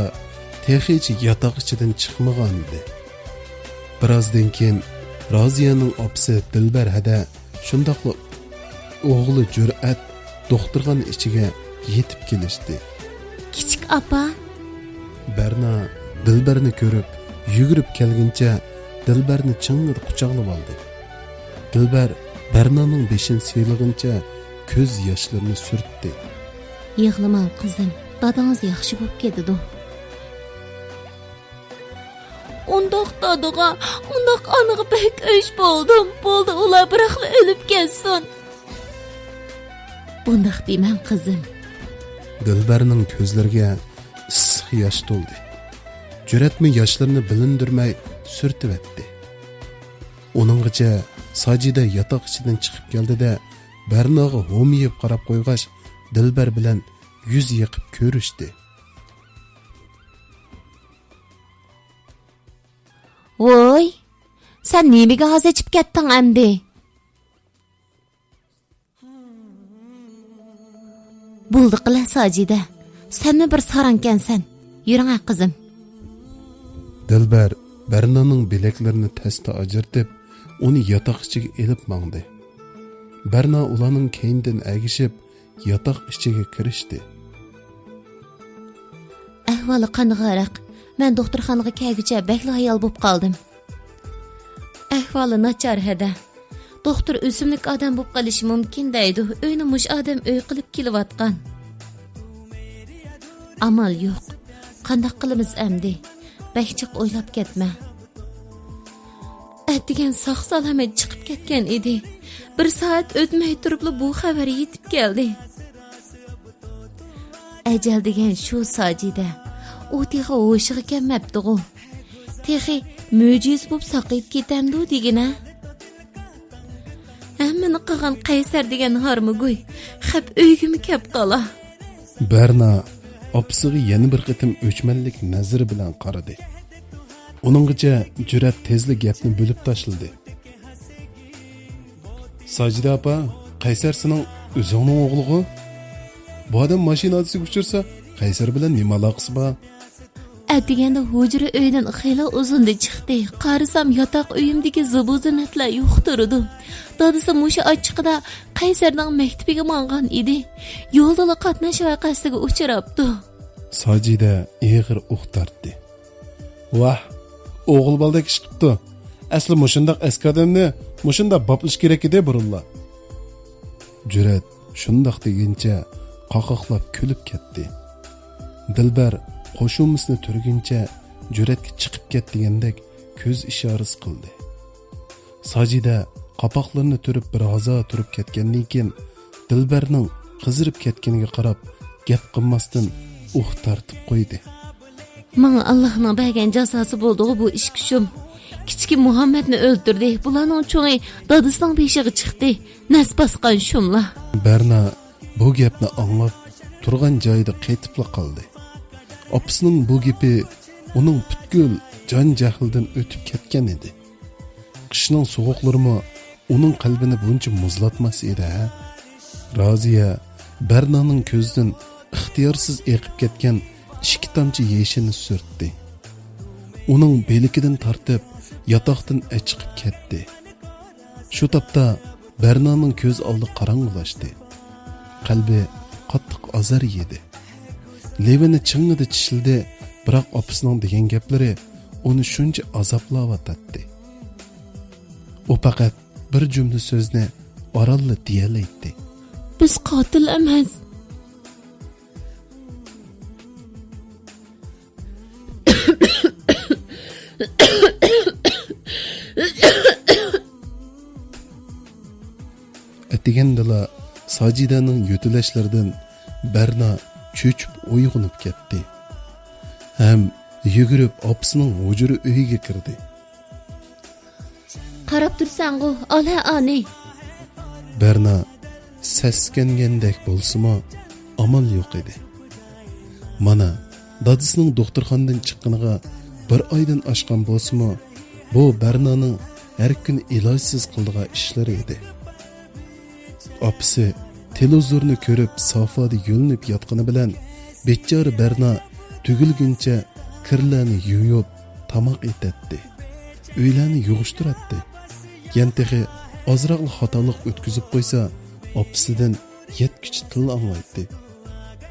تېخىچە ياتاق ئىچىدىن چىقمىغانىدى. بىرازدىن كېيىن رازىيەنىڭ ئاپىسى دىلبەر ھەدە شۇنداقلا ئوغلى جۈرئەت دوختۇرخانا ئىچىگە يېتىپ كېلىشتى. كىچىك ئاپا. بەرنا دىلبەرنى كۆرۈپ يۈگۈرۈپ كەلگىنىچە دىلبەرنى چىڭڭىدە قۇچاقلىۋالدى. دىلبەر بەرنانىڭ بېشىنى سىيلىغىنىچە كۆز ياشلىرىنى سۈرتتى. يىغلىماڭ قىزىم، دادىڭىز ياخشى بولۇپ كېتىدۇ. ئۇنداق دادىغا، ئۇنداق ئانىغا بەك ئۆچ بولدۇم. بولدى، ئۇلار بىراقلا ئۆلۈپ كەتسۇن. بۇنداق دېمەڭ قىزىم. دىلبەرنىڭ كۆزلىرىگە ئىسسىق ياش تولدى. جۈرئەتمۇ ياشلىرىنى بىلىندۈرمەي سۈرتۈۋەتتى. ئۇنىڭغىچە ساجىدە ياتاق ئىچىدىن چىقىپ كەلدى-دە، بەرناغا ھومىيىپ قاراپ قويغاچ، دىلبەر بىلەن يۈز يېقىپ كۆرۈشتى. ۋوي، سەن نېمىگە ھازىچىپ كەتتىڭ ئەمدى؟ بولدى قىلە ساجىدە، سەنمۇ بىر ساراڭكەنسەن. يۈرۈڭە قىزىم. دىلبەر بەرنانىڭ بىلەكلىرىنى تەستە ئاجرىتىپ، ئۇنى ياتاق ئىچىگە ئېلىپ ماڭدى. بەرنا ئۇلارنىڭ كەينىدىن ئەگىشىپ، ياتاق ئىچىگە كىرىشتى. ئەھۋالى قاندىغاراق؟ مەن دوختۇرخانىغا كەلگۈچە بەكلا ھايال بوپ قالدىم. ئەھۋالى ناچار ھەدە. دوختۇر ئۆسۈملۈك ئادەم بوپ قېلىشى مۇمكىن دەيدۇ. ئۆينى مۇشۇ ئادەم ئۆي قىلىپ كېلىۋاتقان. ئامال يوق. قانداق قىلىمىز ئەمدى؟ بەك جىق ئويلاپ كەتمە. ئەتىگەن ساق-سالامەت چىقىپ كەتكەن ئىدى. بىر سائەت ئۆتمەي تۇرۇپلا بۇ خەۋەر يېتىپ كەلدى. ئەجەل دېگەن شۇ ساجىدە. ئۇ تېخى ھوشىغا كەلمەپتىغۇ. تېخى مۆجىزە بولۇپ ساقىيىپ كېتەمدۇ دېگىنە. ھەممىنى قىلغان قەيسەر دېگەن ھارمىگۇي خەپ ئۆيگىمۇ كەپ قالا. بەرنا ئاپىسىغا يەنە بىر قېتىم ئۆچمەنلىك نەزىرى بىلەن قارىدى. ئۇنىڭغىچە جۈرئەت تېزلا گەپنى بۆلۈپ تاشلىدى. ساجىدە ئاپا، قەيسەر سېنىڭ ئۆزۈڭنىڭ ئوغلىغۇ؟ بۇ ئادەم ماشىنا ھادىسىسىگە ئۇچرىسا، قەيسەر بىلەن نېمە ئالاقىسى بار؟ ئەتىگەندە ھۇجرا ئۆيدىن خېلى ئۇزۇندىن چىقتى. قارىسام، ياتاق ئۆيۈمدىكى زىبۇ-زىننەتلەر يوق تۇرىدۇ. دادىسى مۇشۇ ئاچچىقىدا قەيسەرنىڭ مەكتىپىگە ماڭغان ئىدى. يولدىلا قاتناش ۋەقەسىگە ئۇچراپتۇ. ساجىدە ئېغىر ئۇھ تارتتى. ۋاھ، ئوغۇل بالىدەك ئىش قىپتۇ. ئەسلى مۇشۇنداق ئەسكى ئادەمنى مۇشۇنداق باپلاش كېرەك ئىدى بۇرۇنلا. جۈرئەت شۇنداق دېگىنىچە قاقاقلاپ كۈلۈپ كەتتى. دىلبەر قوشۇمىسىنى تۈرگىنىچە جۈرئەتكە چىقىپ كەت دېگەندەك كۆز ئىشارىسى قىلدى. ساجىدە قاپاقلىرىنى تۈرۈپ بىر ھازا تۇرۇپ كەتكەندىن كېيىن، دىلبەرنىڭ قىزىرىپ كەتكىنىگە قاراپ، گەپ قىلماستىن ئۇھ تارتىپ قويدى. ماڭا ئاللاھنىڭ بەرگەن جازاسى بولدىغۇ بۇ ئىش، كۈچۈم. كىچىكى مۇھەممەدنى ئۆلتۈردى. بۇلارنىڭ چوڭى دادىسىنىڭ بېشىغا چىقتى. نەس باسقان شۇملا. بەرنا بۇ گەپنى ئاڭلاپ، تۇرغان جايىدا قېتىپلا قالدى. ئاپىسىنىڭ بۇ گېپى ئۇنىڭ پۈتكۈل جان-جەھلىدىن ئۆتۈپ كەتكەن ئىدى. قىشنىڭ سوغۇقلىرىمۇ ئۇنىڭ قەلبىنى بۇنچە مۇزلاتماس ئىدى، ھە؟ رازىيە بەرنانىڭ كۆزىدىن ئىختىيارسىز ئېقىپ كەتكەن ئىككى تامچە يېشىنى سۈرتتى. ئۇنىڭ بىلىكىدىن تارتىپ، ياتاقتىن ئەچىقىپ كەتتى. شۇ تاپتا بەرنانىڭ كۆز ئالدى قاراڭغۇلاشتى. قەلبى قاتتىق ئازار يېدى. لېۋىنى چىڭڭىدە چىشلىدى، بىراق ئاپىسىنىڭ دېگەن گەپلىرى ئۇنى شۇنچە ئازابلاۋاتاتتى. ئۇ پەقەت بىر جۈملە سۆزنى ئارانلا دېيەلەيتتى. بىز قاتىل ئەمەس. ئەتىگەندىلا ساجىدەنىڭ يۆتىلەشلىرىدىن بەرنا چۆچۈپ ئويغىنىپ كەتتى ھەم يۈگۈرۈپ ئاپىسىنىڭ ھۇجرا ئۆيىگە كىردى. قاراپ تۇرساڭغۇ، ئالە ئانى. بەرنا سەسكەنگەندەك بولسىمۇ، ئامال يوق ئىدى. مانا، دادىسىنىڭ دوختۇرخانىدىن چىققىنىغا بىر ئايدىن ئاشقان بولسىمۇ، بۇ بەرنانىڭ ھەر كۈنى ئىلاجسىز قىلىدىغان ئىشلىرى ئىدى. ئاپىسى تېلېۋىزورنى كۆرۈپ، سافادا يۆلىنىپ ياتقىنى بىلەن، بىچارە بەرنا تۈگۈلگىنىچە كىرلەرنى يۇيۇپ، تاماق ئېتەتتى. ئۆيلەرنى يىغىشتۇراتتى. يەنە تېخى ئازراقلا خاتالىق ئۆتكۈزۈپ قويسا، ئاپىسىدىن يەتكۈچە تىل ئاڭلايتتى.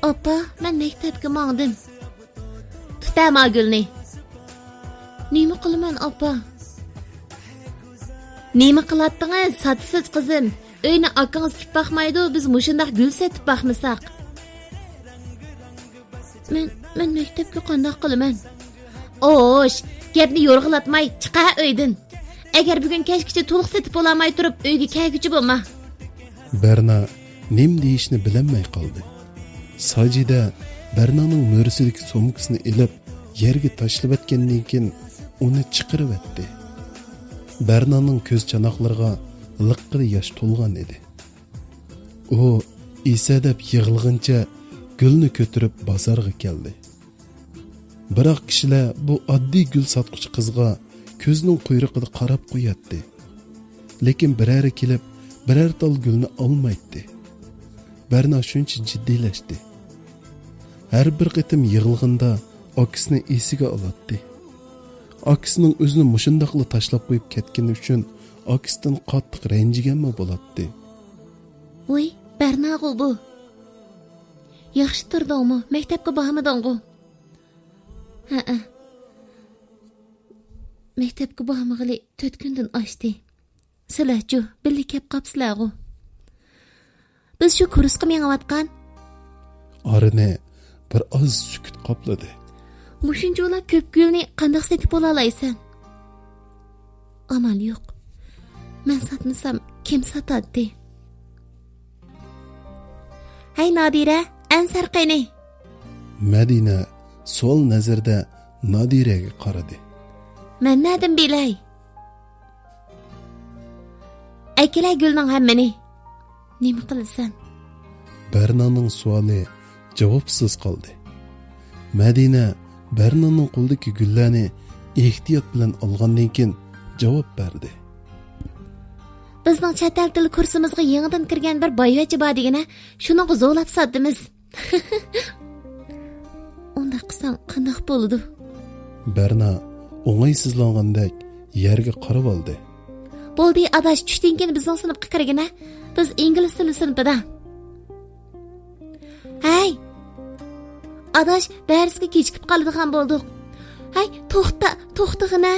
ئاپا، مەن مەكتەپكە ماڭدىم. تۇتە ما گۈلنى. نېمە قىلىمەن، ئاپا؟ نېمە قىلاتتىڭىز، سادىسىز قىزىم؟ ئۆينى ئاكىڭىز تىكىپ باقمايدۇ، بىز مۇشۇنداق گۈل سېتىپ باقمىساق. مەن، مەن مەكتەپكە قانداق قىلىمەن؟ ئوش، گەپنى يورغىلاتماي چىقە ئۆيدىن. ئەگەر بۈگۈن كەچكىچە تولۇق سېتىپ بولالماي تۇرۇپ ئۆيگە كەلگۈچى بولما. بەرنا نېمە دېيىشنى بىلەلمەي قالدى. ساجىدە بەرنانىڭ مۈرىسىدىكى سومكىسىنى ئېلىپ يەرگە تاشلىۋەتكەندىن كېيىن ئۇنى چىقىرىۋەتتى. بەرنانىڭ كۆز چاناقلىرىغا لىققىدە ياش تولغان ئىدى. ئۇ ئېسەدەپ يىغلىغىنىچە گۈلنى كۆتۈرۈپ بازارغا كەلدى. بىراق كىشىلەر بۇ ئاددىي گۈل ساتقۇچى قىزغا كۆزىنىڭ قۇيرۇقىدا قاراپ قوياتتى. لېكىن بىرەرى كېلىپ، بىرەر تال گۈلنى ئالمايتتى. بەرنا شۇنچە جىددىيلەشتى. ھەر بىر قېتىم يىغلىغىنىدا ئاكىسىنى ئېسىگە ئالاتتى. ئاكىسىنىڭ ئۆزىنى مۇشۇنداقلا تاشلاپ قويۇپ كەتكىنى ئۈچۈن ئاكىسىدىن قاتتىق رەنجىگەنمۇ بولاتتى. ۋۇي، بەرناغۇ بۇ. ياخشى تۇردۇڭمۇ؟ مەكتەپكە بارمىدىڭغۇ؟ ھەئە. مەكتەپكە بارمىغىلى تۆت كۈندىن ئاشتى. سىلەرچۇ، بىللە كەپ قاپسىلەرغۇ. بىز شۇ كۇرسقا مېڭىۋاتقان. ئارىنى بىر ئاز سۈكۈت قاپلىدى. مۇشۇنچىۋالا كۆپ گۈلنى قانداق سېتىپ بولالايسەن؟ ئامال يوق. مەن ساتمىسام، كىم ساتاتتى؟ ھەي، نادىرە، ئەنسەر قېنى؟ مەدىنە سوئال نەزىرىدە نادىرەگە قارىدى. مەن نەدىن بىلەي؟ ئەكېلە گۈلنىڭ ھەممىنى. نېمە قىلىسەن؟ بەرنانىڭ سوئالى جاۋابسىز قالدى. مەدىنە بەرنانىڭ قولىدىكى گۈللەرنى ئېھتىيات بىلەن ئالغاندىن كېيىن جاۋاب بەردى. بىزنىڭ چەت ئەل تىل كۇرسىمىزغا يېڭىدىن كىرگەن بىر بايۋەچچە بار دېگىنە، شۇنىڭغا زورلاپ ساتىمىز. ئۇنداق قىلساڭ قانداق بولىدۇ؟ بەرنا ئوڭايسىزلانغاندەك يەرگە قارىۋالدى. بولدى، ئاداش، چۈشتىن كېيىن بىزنىڭ سىنىپقا كىرگىنە. بىز ئىنگلىز تىلى سىنىپىدا. ھەي! ئاداش، دەرسكە كېچىكىپ قالىدىغان بولدۇق. ھەي، توختا، توختىغىنە.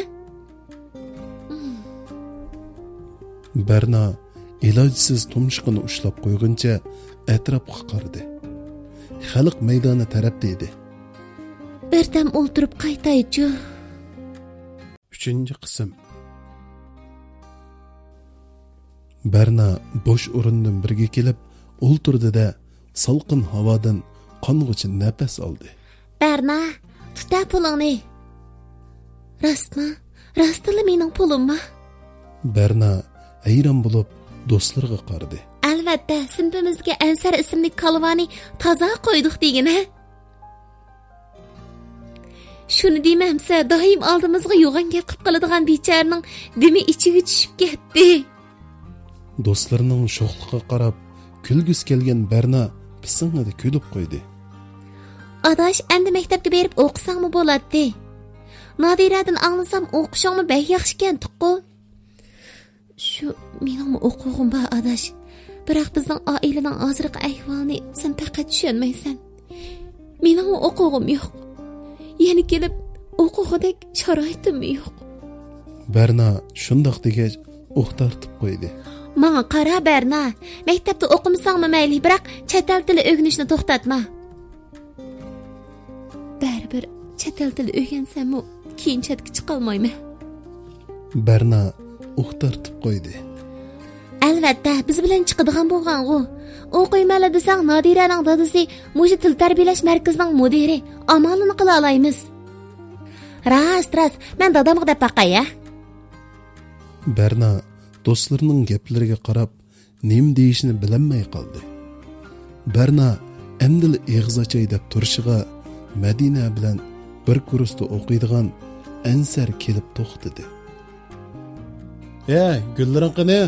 بەرنا ئىلاجسىز تۇمشۇقىنى ئۇشلاپ قويغىنىچە ئەتراپقا قارىدى. خەلق مەيدانى تەرەپتە ئىدى. بىردەم ئولتۇرۇپ قايتايچۇ. ئۈچىنچى قىسىم. بەرنا بوش ئورۇندىن بىرگە كېلىپ ئولتۇردى-دە، سالقىن ھاۋادىن قانغۇچە نەپەس ئالدى. بەرنا، تۇتە پۇلۇڭنى. راستمۇ؟ راستلا مېنىڭ پۇلۇممۇ؟ بەرنا ھەيران بولۇپ دوستلىرىغا قارىدى. ئەلۋەتتە، سىنىپىمىزدىكى ئەنسەر ئىسىملىك كالۋانى تازا قويدۇق دېگىنە. شۇنى دېمەمسە، دائىم ئالدىمىزغا يوغان گەپ قىلىپ قالىدىغان بىچارىنىڭ دېمى ئىچىگە چۈشۈپ كەتتى. دوستلىرىنىڭ شوخلۇقىغا قاراپ كۈلگۈسى كەلگەن بەرنا پىسىڭىدە كۈلۈپ قويدى. ئاداش، ئەمدى مەكتەپكە بېرىپ ئوقۇساڭمۇ بولاتتى. نادىرەدىن ئاڭلىسام، ئوقۇشۇڭمۇ بەك ياخشىكەن، تۇققۇ. شۇ مېنىڭمۇ ئوقۇغۇم بار، ئاداش. بىراق بىزنىڭ ئائىلىنىڭ ھازىرقى ئەھۋالىنى سەن پەقەت چۈشەنمەيسەن. مېنىڭمۇ ئوقۇغۇم يوق. يەنە كېلىپ ئوقۇغۇدەك شارائىتىممۇ يوق. بەرنا شۇنداق دېگەچ ئۇھ تارتىپ قويدى. ماڭا قارا، بەرنا. مەكتەپتە ئوقۇمىساڭمۇ مەيلى، بىراق چەت ئەل تىلى ئۆگىنىشنى توختاتما. بەرىبىر چەت ئەل تىلى ئۆگەنسەممۇ، كېيىن چەتكە چىقالمايمەن. بەرنا ئۇھ تارتىپ قويدى. ئەلۋەتتە، بىز بىلەن چىقىدىغان بولغانغۇ. ئوقۇيمەنلا دېسەڭ، نادىرەنىڭ دادىسى مۇشۇ تىل تەربىيەلەش مەركىزىنىڭ مۇدىرى، ئامالىنى قىلالايمىز. راست، راست، مەن دادامغا دەپ باقاي، ھە. بەرنا دوستلىرىنىڭ گەپلىرىگە قاراپ، نېمە دېيىشنى بىلەلمەي قالدى. بەرنا ئەمدىلا ئېغىز ئاچاي دەپ تۇرۇشىغا، مەدىنە بىلەن بىر كۇرستا ئوقۇيدىغان ئەنسەر كېلىپ توختىدى. ھە، گۈللىرىڭ قېنى؟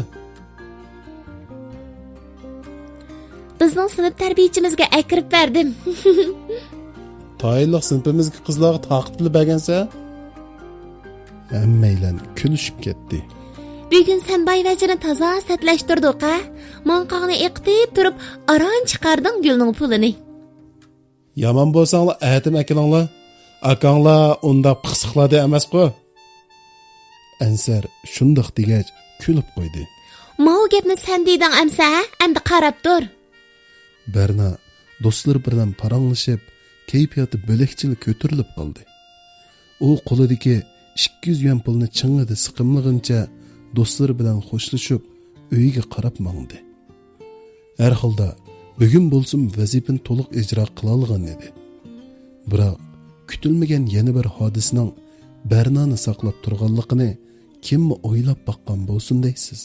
بىزنىڭ سىنىپ تەربىيىچىمىزگە ئەكىرىپ بەردىم. تايىنلىق سىنىپىمىزدىكى قىزلارغا تارقىتىپلا بەرگەنسەن؟ ھەممەيلەن كۈلۈشۈپ كەتتى. بۈگۈن سەن بايۋەچچىنى تازا سەتلەشتۈردۇق ھە؟ ماڭقاڭنى ئېقىتىپ تۇرۇپ ئاران چىقاردىڭ گۈلنىڭ پۇلىنى. يامان بولساڭلار ئەتىم ئەكېلىڭلار. ئاكاڭلار ئۇنداق پىخسىقلاردىن ئەمەسقۇ. ئەنسەر شۇنداق دېگەچ كۈلۈپ قويدى. ماۋۇ گەپنى سەن دېدىڭ ئەمسە ھە؟ ئەمدى قاراپ تۇر. بەرنا دوستلىرى بىلەن پاراڭلىشىپ، كەيپىياتى بۆلەكچىلا كۆتۈرۈلۈپ قالدى. ئۇ قولىدىكى ئىككى يۈز يۈەن پۇلنى چىڭىدە سىقىملىغىنىچە دوستلىرى بىلەن خوشلىشىپ، ئۆيىگە قاراپ ماڭدى. ھەر ھالدا، بۈگۈن بولسىمۇ ۋەزىپىنى تولۇق ئىجرا قىلالىغان ئىدى. بىراق، كۈتۈلمىگەن يەنە بىر ھادىسىنىڭ بەرنانى ساقلاپ تۇرغانلىقىنى كىممۇ ئويلاپ باققان بولسۇن دەيسىز؟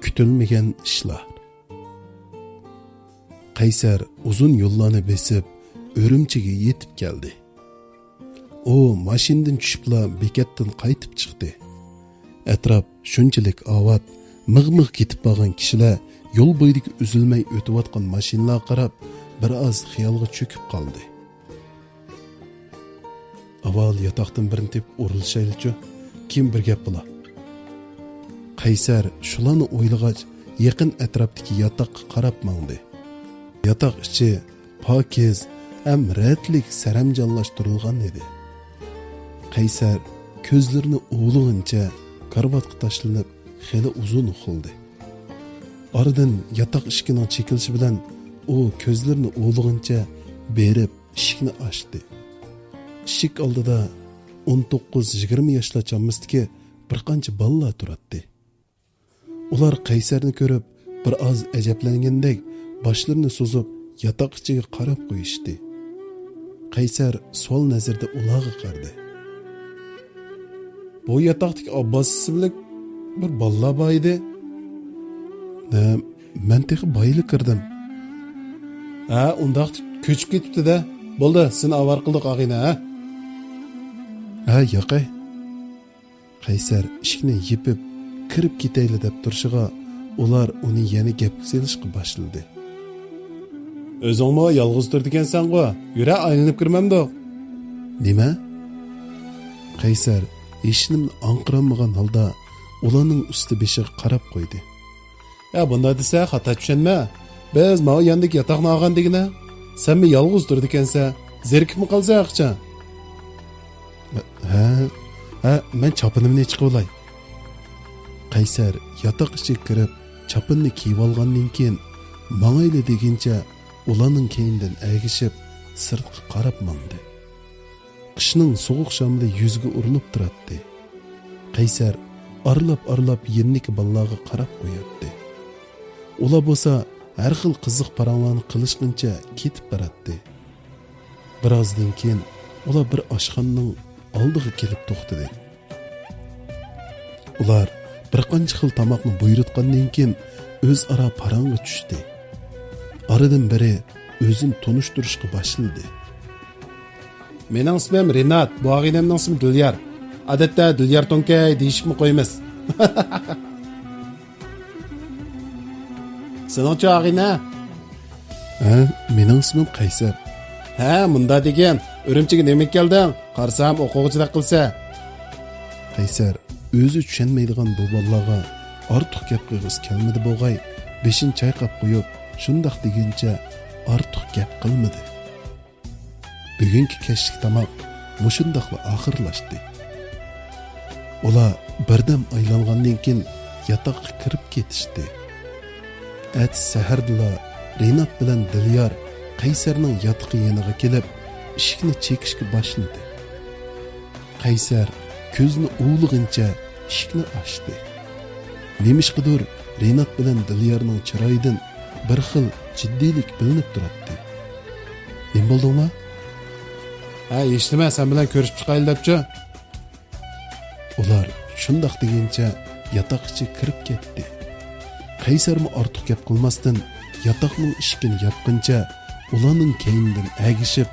كۈتۈلمىگەن ئىشلار. قەيسەر ئۇزۇن يوللارنى بېسىپ، ئۈرۈمچىگە يېتىپ كەلدى. ئۇ ماشىنىدىن چۈشۈپلا بېكەتتىن قايتىپ چىقتى. ئەتراپ شۇنچىلىك ئاۋات، مىغ-مىغ كېتىپ بارغان كىشىلەر يول بويىدىكى ئۈزۈلمەي ئۆتۈۋاتقان ماشىنىلارغا قاراپ، بىر ئاز خىيالغا چۆكۈپ قالدى. ئاۋۋال ياتاقتىن بىرنى تېپىپ ئورۇنلىشايلىچۇ، كېيىن بىر گەپ بولا. قەيسەر شۇلارنى ئويلىغاچ، يېقىن ئەتراپتىكى ياتاققا قاراپ ماڭدى. ياتاق ئىچى پاكىز ھەم رەتلىك سەرەمجانلاشتۇرۇلغان ئىدى. قەيسەر كۆزلىرىنى ئۇۋىلىغىنىچە كارىۋاتقا تاشلىنىپ خېلى ئۇزۇن ئۇخلىدى. ئارىدىن ياتاق ئىشىكىنىڭ چېكىلىشى بىلەن ئۇ كۆزلىرىنى ئۇۋىلىغىنىچە بېرىپ ئىشىكنى ئاچتى. ئىشىك ئالدىدا ئون توققۇز يىگىرمە ياشلار چاممىسىدىكى بىر قانچە بالىلار تۇراتتى. ئۇلار قەيسەرنى كۆرۈپ، بىر ئاز ئەجەبلەنگەندەك باشلىرىنى سوزۇپ، ياتاق ئىچىگە قاراپ قويۇشتى. قەيسەر سوئال نەزىرىدە ئۇلارغا قارىدى. بۇ ياتاقتىكى ئابباس ئىسىملىك بىر بالىلار بار ئىدى. ھە، مەن تېخى بايىلا كىردىم. ھە، ئۇنداق كۆچۈپ كېتىپتۇ-دە. بولدى، سېنى ئاۋارە قىلدۇق، ئاغىنە، ھە؟ ھە، ياقەي. قەيسەر ئىشىكنى يېپىپ، كىرىپ كېتەيلى دەپ تۇرۇشىغا، ئۇلار ئۇنى يەنە گەپكە سېلىشقا باشلىدى. ئۆزۈڭمۇ يالغۇز تۇرىدىكەنسەنغۇ، يۈرە ئايلىنىپ كىرمەمدۇق؟ نېمە؟ قەيسەر ھېچنېمىنى ئاڭقىرالمىغان ھالدا ئۇلارنىڭ ئۈستى بېشىغا قاراپ قويدى. يا، بۇنداق دېسە خاتا چۈشەنمە. بىز ماۋۇ ياندىكى ياتاقنى ئالغان دېگىنە. سەنمۇ يالغۇز تۇرىدىكەنسە، زېرىكىپمۇ قالىسەن ئاخچا. ھە، ھە، مەن چاپىنىمنى چىقىۋالاي. قەيسەر ياتاق ئىچىگە كىرىپ، چاپىنىنى كىيىۋالغاندىن كېيىن، ماڭايلى دېگىنىچە ئۇلارنىڭ كەينىدىن ئەگىشىپ، سىرتقا قاراپ ماڭدى. قىشنىڭ سوغۇق شامىلى يۈزىگە ئۇرۇلۇپ تۇراتتى. قەيسەر ئارىلاپ-ئارىلاپ يېنىدىكى بالىلارغا قاراپ قوياتتى. ئۇلار بولسا ھەر خىل قىزىق پاراڭلارنى قىلىشقىنچە كېتىپ باراتتى. بىر ئازدىن كېيىن ئۇلار بىر ئاشخانىنىڭ ئالدىغا كېلىپ توختىدى. ئۇلار بىر قانچە خىل تاماقنى بۇيرۇتقاندىن كېيىن ئۆزئارا پاراڭغا چۈشتى. ئارىدىن بىرى ئۆزىنى تونۇشتۇرۇشقا باشلىدى. مېنىڭ ئىسمىم رىنات، بۇ ئاغىنەمنىڭ ئىسمى دىليار. ئادەتتە دىليار توڭكەي دېيىشىپمۇ قويىمىز. سېنىڭچۇ ئاغىنە؟ ھە، مېنىڭ ئىسمىم قەيسەر. ھە، مۇندا دېگىن، ئۈرۈمچىگە نېمە كەلدىڭ؟ قارىسام ئوقۇغۇچىدەك قىلسە. قەيسەر ئۆزى چۈشەنمەيدىغان بۇ بالىلارغا ئارتۇق گەپ قىلغۇسى كەلمىدى بولغاي، بېشىنى چايقاپ قويۇپ، شۇنداق دېگىنىچە ئارتۇق گەپ قىلمىدى. بۈگۈنكى كەچلىك تاماق مۇشۇنداقلا ئاخىرلاشتى. ئۇلار بىردەم ئايلانغاندىن كېيىن ياتاققا كىرىپ كېتىشتى. ئەتىسى سەھەردىلا رىنات بىلەن دىليار قەيسەرنىڭ ياتىقى يېنىغا كېلىپ، ئىشىكنى چېكىشكە باشلىدى. قەيسەر كۆزىنى ئۇۋىلىغىنىچە ئىشىكنى ئاچتى. نېمىشقىدۇر رىنات بىلەن دىليارنىڭ چىرايىدىن بىر خىل جىددىيلىك بىلىنىپ تۇراتتى. نېمە بولدۇڭلار؟ ھە، ھېچنېمە، سەن بىلەن كۆرۈشۈپ چىقايلى دەپچۇ. ئۇلار شۇنداق دېگىنىچە ياتاق ئىچىگە كىرىپ كەتتى. قەيسەرمۇ ئارتۇق گەپ قىلماستىن، ياتاقنىڭ ئىشىكىنى ياپقىنىچە ئۇلارنىڭ كەينىدىن ئەگىشىپ،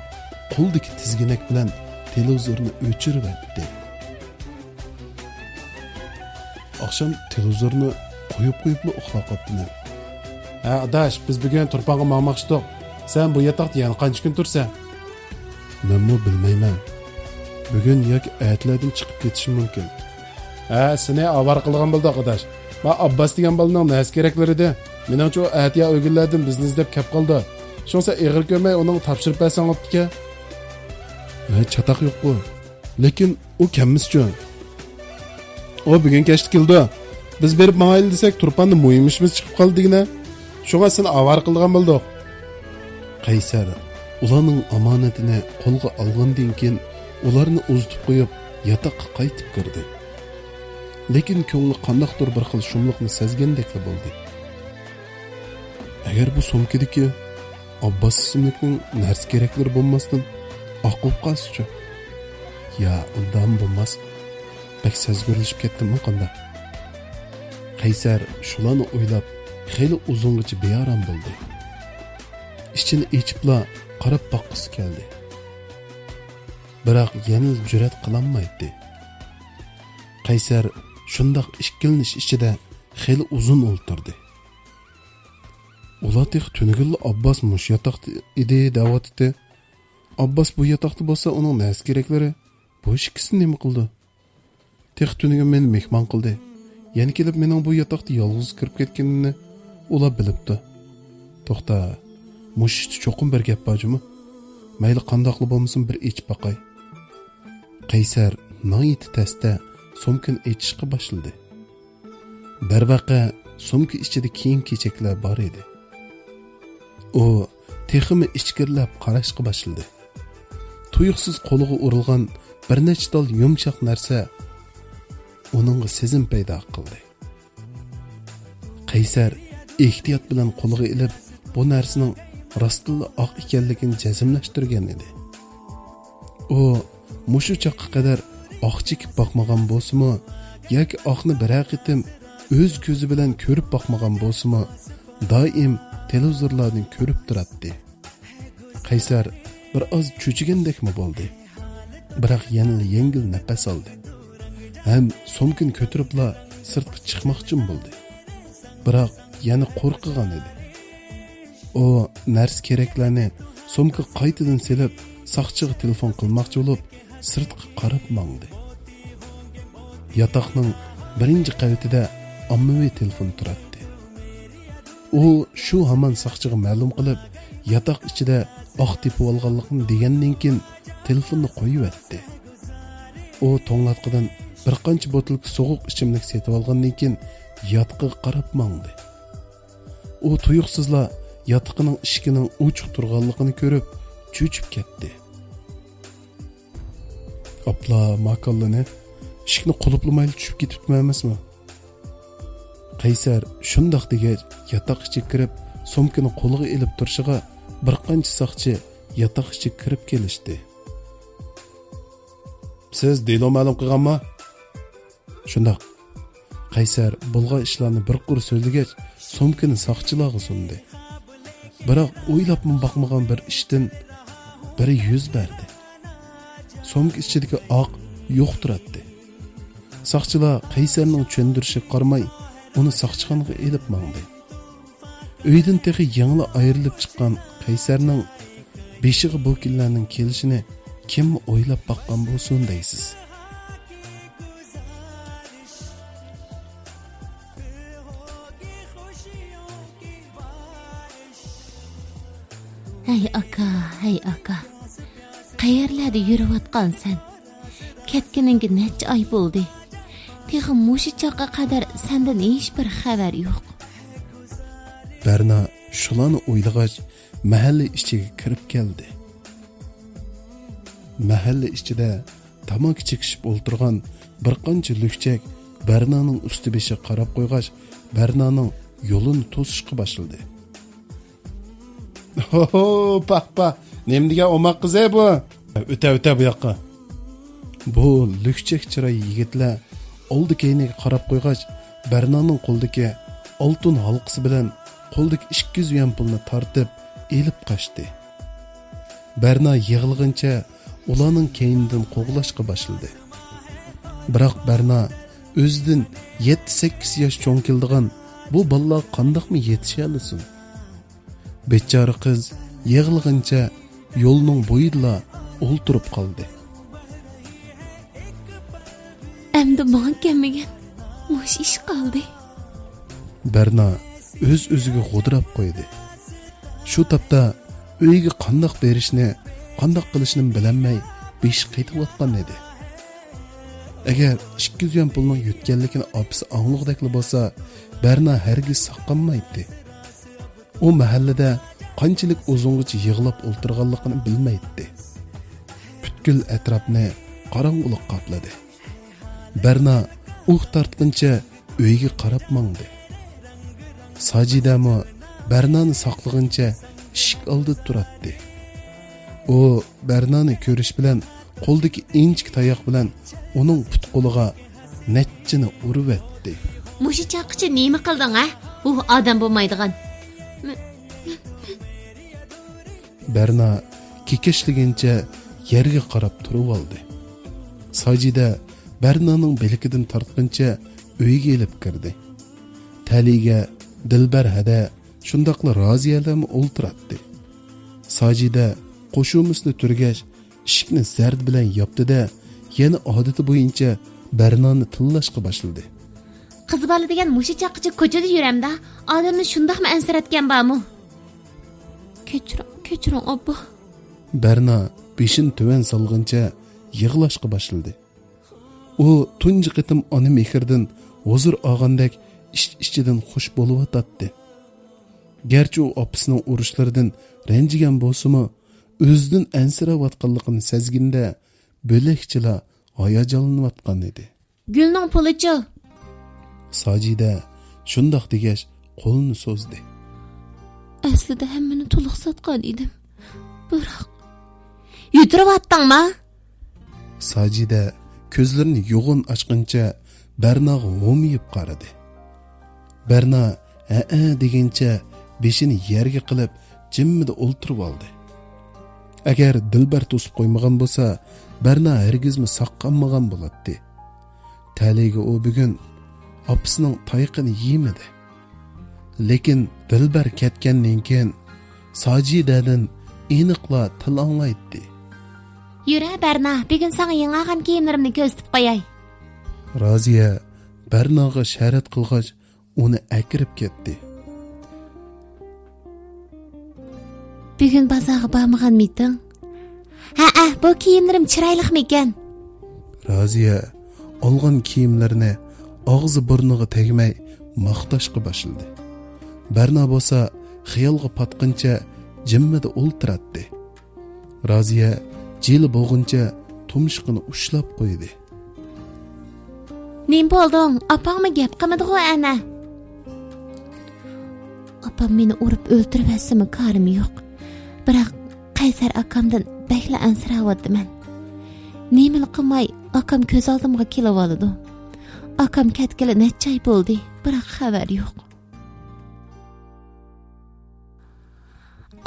قولىدىكى تىزگىنەك بىلەن تېلېۋىزورنى ئۆچۈرۈۋەتتى. ئاخشام تېلېۋىزورنى قويۇپ قويۇپلا ئۇخلاپ قاپتىمەن. ھە، ئاداش، بىز بۈگۈن تۇرپانغا ماڭماقچىدۇق. سەن بۇ ياتاقتا يەنە قانچە كۈن تۇرىسەن؟ مەنمۇ بىلمەيمەن. بۈگۈن ياكى ئەتىلەردىن چىقىپ كېتىشىم مۇمكىن. ھە، سېنى ئاۋارە قىلىدىغان بولدۇق، ئاداش. ما ئابباس دېگەن بالىنىڭ نەرسە كېرەكلىرىدى. مېنىڭچە، ئۇ ئەتىيا ئۆگۈنلەردىن بىزنى ئىزدەپ كەپ قالىدۇ. شۇڭا سەن ئېغىر كۆرمەي ئۇنىڭغا تاپشۇرۇپ بەرسەڭ بوپتىكەن. ھە، چاتاق يوققۇ. لېكىن ئۇ كەلمىسىچۇ؟ ئۇ بۈگۈن كەچتە كېلىدۇ. بىز بېرىپ ماڭايلى دېسەك، تۇرپاندا مۇھىم ئىشىمىز چىقىپ قالدى دېگىنە. شۇڭا سېنى ئاۋارە قىلىدىغان بولدۇق. قەيسەر ئۇلارنىڭ ئامانىتىنى قولغا ئالغاندىن كېيىن، ئۇلارنى ئۇزىتىپ قويۇپ، ياتاققا قايتىپ كىردى. لېكىن كۆڭلى قانداقتۇر بىر خىل شۇملۇقنى سەزگەندەكلا بولدى. ئەگەر بۇ سومكىدىكى ئابباس ئىسىملىكنىڭ نەرسە كېرەكلىرى بولماستىن ئاق بولۇپ قالسىچۇ؟ يا، ئۇنداقمۇ بولماس. بەك سەزگۈرلىشىپ كەتتىممۇ قانداق؟ قەيسەر شۇلارنى ئويلاپ، خېلى ئۇزۇنغىچە بىئارام بولدى. ئىچىنى ئېچىپلا قاراپ باققۇسى كەلدى. بىراق يەنىلا جۈرئەت قىلالمايتتى. قەيسەر شۇنداق ئىككىلىنىش ئىچىدە خېلى ئۇزۇن ئولتۇردى. ئۇلار تېخى تۈنۈگۈنلا ئابباس مۇشۇ ياتاقتا ئىدى دەۋاتىتتى. ئابباس بۇ ياتاقتا بولسا، ئۇنىڭ نەرسە كېرەكلىرى، بۇ ئىككىسى نېمە قىلىدۇ؟ تېخى تۈنۈگۈن مېنى مېھمان قىلدى. يەنە كېلىپ مېنىڭ بۇ ياتاقتا يالغۇز كىرىپ كەتكىنىمنى ئۇلار بىلىپتۇ. توختا، مۇشۇ ئىشتا چوقۇم بىر گەپ بار جۇمۇ. مەيلى قانداقلا بولمىسۇن، بىر ئېچىپ باقاي. قەيسەر ناھايىتى تەستە سومكىنى ئېچىشقا باشلىدى. دەرۋەقە، سومكا ئىچىدە كىيىم-كېچەكلەر بار ئىدى. ئۇ تېخىمۇ ئىچكىرىلەپ قاراشقا باشلىدى. تۇيۇقسىز قولىغا ئۇرۇلغان بىر نەچچە تال يۇمشاق نەرسە ئۇنىڭغا سېزىم پەيدا قىلدى. قەيسەر ئېھتىيات بىلەن قولىغا ئېلىپ، بۇ نەرسىنىڭ راستتىنلا ئاق ئىكەنلىكىنى جەزملەشتۈرگەن ئىدى. ئۇ مۇشۇ چاغقا قەدەر ئاق چېكىپ باقمىغان بولسىمۇ ياكى ئاقنى بىرەر قېتىم ئۆز كۆزى بىلەن كۆرۈپ باقمىغان بولسىمۇ، دائىم تېلېۋىزورلاردىن كۆرۈپ تۇراتتى. قەيسەر بىر ئاز چۆچۈگەندەكمۇ بولدى. بىراق يەنىلا يەڭگىل نەپەس ئالدى ھەم سومكىنى كۆتۈرۈپلا سىرتقا چىقماقچىمۇ بولدى. بىراق يەنە قورقىغان ئىدى. ئۇ نەرسە-كېرەكلەرنى سومكىغا قايتىدىن سېلىپ، ساقچىغا تېلېفون قىلماقچى بولۇپ، سىرتقا قاراپ ماڭدى. ياتاقنىڭ بىرىنچى قەۋىتىدە ئاممىۋى تېلېفون تۇراتتى. ئۇ شۇ ھامان ساقچىغا مەلۇم قىلىپ، ياتاق ئىچىدە ئاق تېپىۋالغانلىقىنى دېگەندىن كېيىن، تېلېفوننى قويۇۋەتتى. ئۇ توڭلاتقۇدىن بىر قانچە بوتۇلكا سوغۇق ئىچىملىك سېتىۋالغاندىن كېيىن، ياتىقىغا قاراپ ماڭدى. ئۇ تۇيۇقسىزلا ياتىقىنىڭ ئىشىكىنىڭ ئوچۇق تۇرغانلىقىنى كۆرۈپ، چۆچۈپ كەتتى. ئاپلا ماكاللىنى ئىشىكنى قۇلۇپلىمايلا چۈشۈپ كېتىپتىمەن ئەمەسمۇ؟ قەيسەر شۇنداق دېگەچ، ياتاق ئىچىگە كىرىپ، سومكىنى قولىغا ئېلىپ تۇرۇشىغا، بىر قانچە ساقچى ياتاق ئىچىگە كىرىپ كېلىشتى. سىز دېلو مەلۇم قىلغانما؟ شۇنداق. قەيسەر بولغان ئىشلارنى بىر قۇر سۆزلىگەچ، سومكىنى ساقچىلارغا سۇندى. بىراق ئويلاپمۇ باقمىغان بىر ئىشتىن بىرى يۈز بەردى. سومكا ئىچىدىكى ئاق يوق تۇراتتى. ساقچىلار قەيسەرنىڭ چۈشەندۈرۈشىگە قارىماي، ئۇنى ساقچىخانىغا ئېلىپ ماڭدى. ئۆيدىن تېخى يېڭىلا ئايرىلىپ چىققان قەيسەرنىڭ بېشىغا بۇ كۈنلەرنىڭ كېلىشىنى كىممۇ ئويلاپ باققان بولسۇن دەيسىز؟ ھەي ئاكا، ھەي ئاكا، قەيەرلەردە يۈرۈۋاتقانسەن؟ كەتكىنىڭگە نەچچە ئاي بولدى. تېخى مۇشۇ چاغقا قەدەر سەندىن ھېچبىر خەۋەر يوق. بەرنا شۇلارنى ئويلىغاچ، مەھەللە ئىچىگە كىرىپ كەلدى. مەھەللە ئىچىدە تاماكا چېكىشىپ ئولتۇرغان بىر قانچە لۈكچەك بەرنانىڭ ئۈستى بېشىغا قاراپ قويغاچ، بەرنانىڭ يولىنى توسۇشقا باشلىدى. ھوھو، پاھ، پاھ، نېمە دېگەن ئوماق قىز ئەي بۇ؟ ئۆتە، ئۆتە بۇ ياققا. بۇ لۈكچەك چىراي يىگىتلەر ئالدى كەينىگە قاراپ قويغاچ، بەرنانىڭ قولىدىكى ئالتۇن ھالقىسى بىلەن قولىدىكى ئىككى يۈز يۈەن پۇلنى تارتىپ ئېلىپ قاچتى. بەرنا يىغلىغىنىچە ئۇلارنىڭ كەينىدىن قوغلاشقا باشلىدى. بىراق بەرنا ئۆزىدىن يەتتە-سەككىز ياش چوڭ كېلىدىغان بۇ بالىلارغا قانداقمۇ يېتىشەلىسۇن؟ بىچارە قىز يىغلىغىنىچە يولنىڭ بويىدىلا ئولتۇرۇپ قالدى. ئەمدى ماڭا كەلمىگىن، مۇشۇ ئىش قالدى. بەرنا ئۆز-ئۆزىگە غودراپ قويدى. شۇ تاپتا ئۆيىگە قانداق بېرىشنى، قانداق قىلىشنىمۇ بىلەلمەي بېشى قېتىۋاتقان ئىدى. ئەگەر ئىككى يۈز يۈەن پۇلنىڭ يۆتكەنلىكىنى ئاپىسى ئاڭلىغۇدەكلا بولسا، بەرنا ھەرگىز ساقلانمايتتى. ئۇ مەھەللىدە قانچىلىك ئۇزۇنغىچە يىغلاپ ئولتۇرغانلىقىنى بىلمەيتتى. پۈتكۈل ئەتراپنى قاراڭغۇلۇق قاپلىدى. بەرنا ئۇھ تارتقىنىچە ئۆيىگە قاراپ ماڭدى. ساجىدەمۇ بەرنانى ساقلىغىنىچە ئىشىك ئالدىدا تۇراتتى. ئۇ بەرنانى كۆرۈش بىلەن قولىدىكى ئىنچىكە تاياق بىلەن ئۇنىڭ پۇت-قولىغا نەچچىنى ئۇرۇۋەتتى. مۇشۇ چاغقىچە نېمە قىلدىڭ، ھە؟ ئۇھ، ئادەم بولمايدىغان. بەرنا كېكەچلىگىنىچە يەرگە قاراپ تۇرۇۋالدى. ساجىدە بەرنانىڭ بىلىكىدىن تارتقىنىچە ئۆيگە ئېلىپ كىردى. تەلىيىگە دىلبەر ھەدە، شۇنداقلا رازىيەلەرمۇ ئولتۇراتتى. ساجىدە قوشۇمىسىنى تۈرگەچ، ئىشىكنى زەردە بىلەن ياپتى-دە، يەنە ئادىتى بويىچە بەرنانى تىللاشقا باشلىدى. قىز بالا دېگەن مۇشۇ چاغقىچە كوچىدا يۈرەمدا؟ ئادەمنى شۇنداقمۇ ئەنسىرەتكەن بارمۇ؟ كەچۈرۈڭ، كەچۈرۈڭ، ئاببا. بەرنا بېشىنى تۆۋەن سالغىنىچە يىغلاشقا باشلىدى. ئۇ تۇنجى قېتىم ئانا مېھرىدىن ھۇزۇر ئالغاندەك ئىچ-ئىچىدىن خۇش بولۇۋاتاتتى. گەرچە ئۇ ئاپىسىنىڭ ئۇرۇشلىرىدىن رەنجىگەن بولسىمۇ، ئۆزىدىن ئەنسىرەۋاتقانلىقىنى سەزگىنىدە بۆلەكچىلا ھاياجانلىنىۋاتقان ئىدى. گۈلنىڭ پۇلىچۇ؟ ساجىدە شۇنداق دېگەچ قولىنى سوزدى. ئەسلىدە ھەممىنى تولۇق ساتقان ئىدىم. بىراق. يۈتۈرۈۋاتتىڭما؟ ساجىدە كۆزلىرىنى يوغان ئاچقىنىچە بەرناغا ھومىيىپ قارىدى. بەرنا ھەئە دېگىنىچە بېشىنى يەرگە قىلىپ جىممىدە ئولتۇرۇۋالدى. ئەگەر دىلبەر توسۇپ قويمىغان بولسا، بەرنا ھەرگىزمۇ ساققانمىغان بولاتتى. تەلىيىگە ئۇ بۈگۈن ئاپىسىنىڭ تايىقىنى يېمىدى. لېكىن دىلبەر كەتكەندىن كېيىن ساجىدەدىن ئېنىقلا تىل ئاڭلايتتى. يۈرە، بەرنا، بۈگۈن ساڭا يېڭى ئالغان كىيىملىرىمنى كۆرسىتىپ قوياي. رازىيە بەرناغا شەرەت قىلغاچ، ئۇنى ئەكىرىپ كەتتى. بۈگۈن بازارغا بارمىغانمىدىڭ؟ ھەئە، بۇ كىيىملىرىم چىرايلىقمىكەن؟ رازىيە ئالغان كىيىملىرىنى ئاغزى بۇرنىغا تەگمەي ماختاشقا باشلىدى. بەرنا بولسا خىيالغا پاتقىنىچە جىممىدە ئولتۇراتتى. رازىيە جىلە بولغۇنچە تۇمشۇقىنى ئۇشلاپ قويدى. نېمە بولدۇڭ؟ ئاپاڭمۇ گەپ قىلمىدىغۇ ئەنە. ئاپام مېنى ئۇرۇپ ئۆلتۈرۈۋەتسىمۇ كارىم يوق. بىراق قەيسەر ئاكامدىن بەكلا ئەنسىرەۋاتىمەن. نېمىلا قىلماي ئاكام كۆز ئالدىمغا كېلىۋالىدۇ. ئاكام كەتكىلى نەچچە ئاي بولدى، بىراق خەۋەر يوق.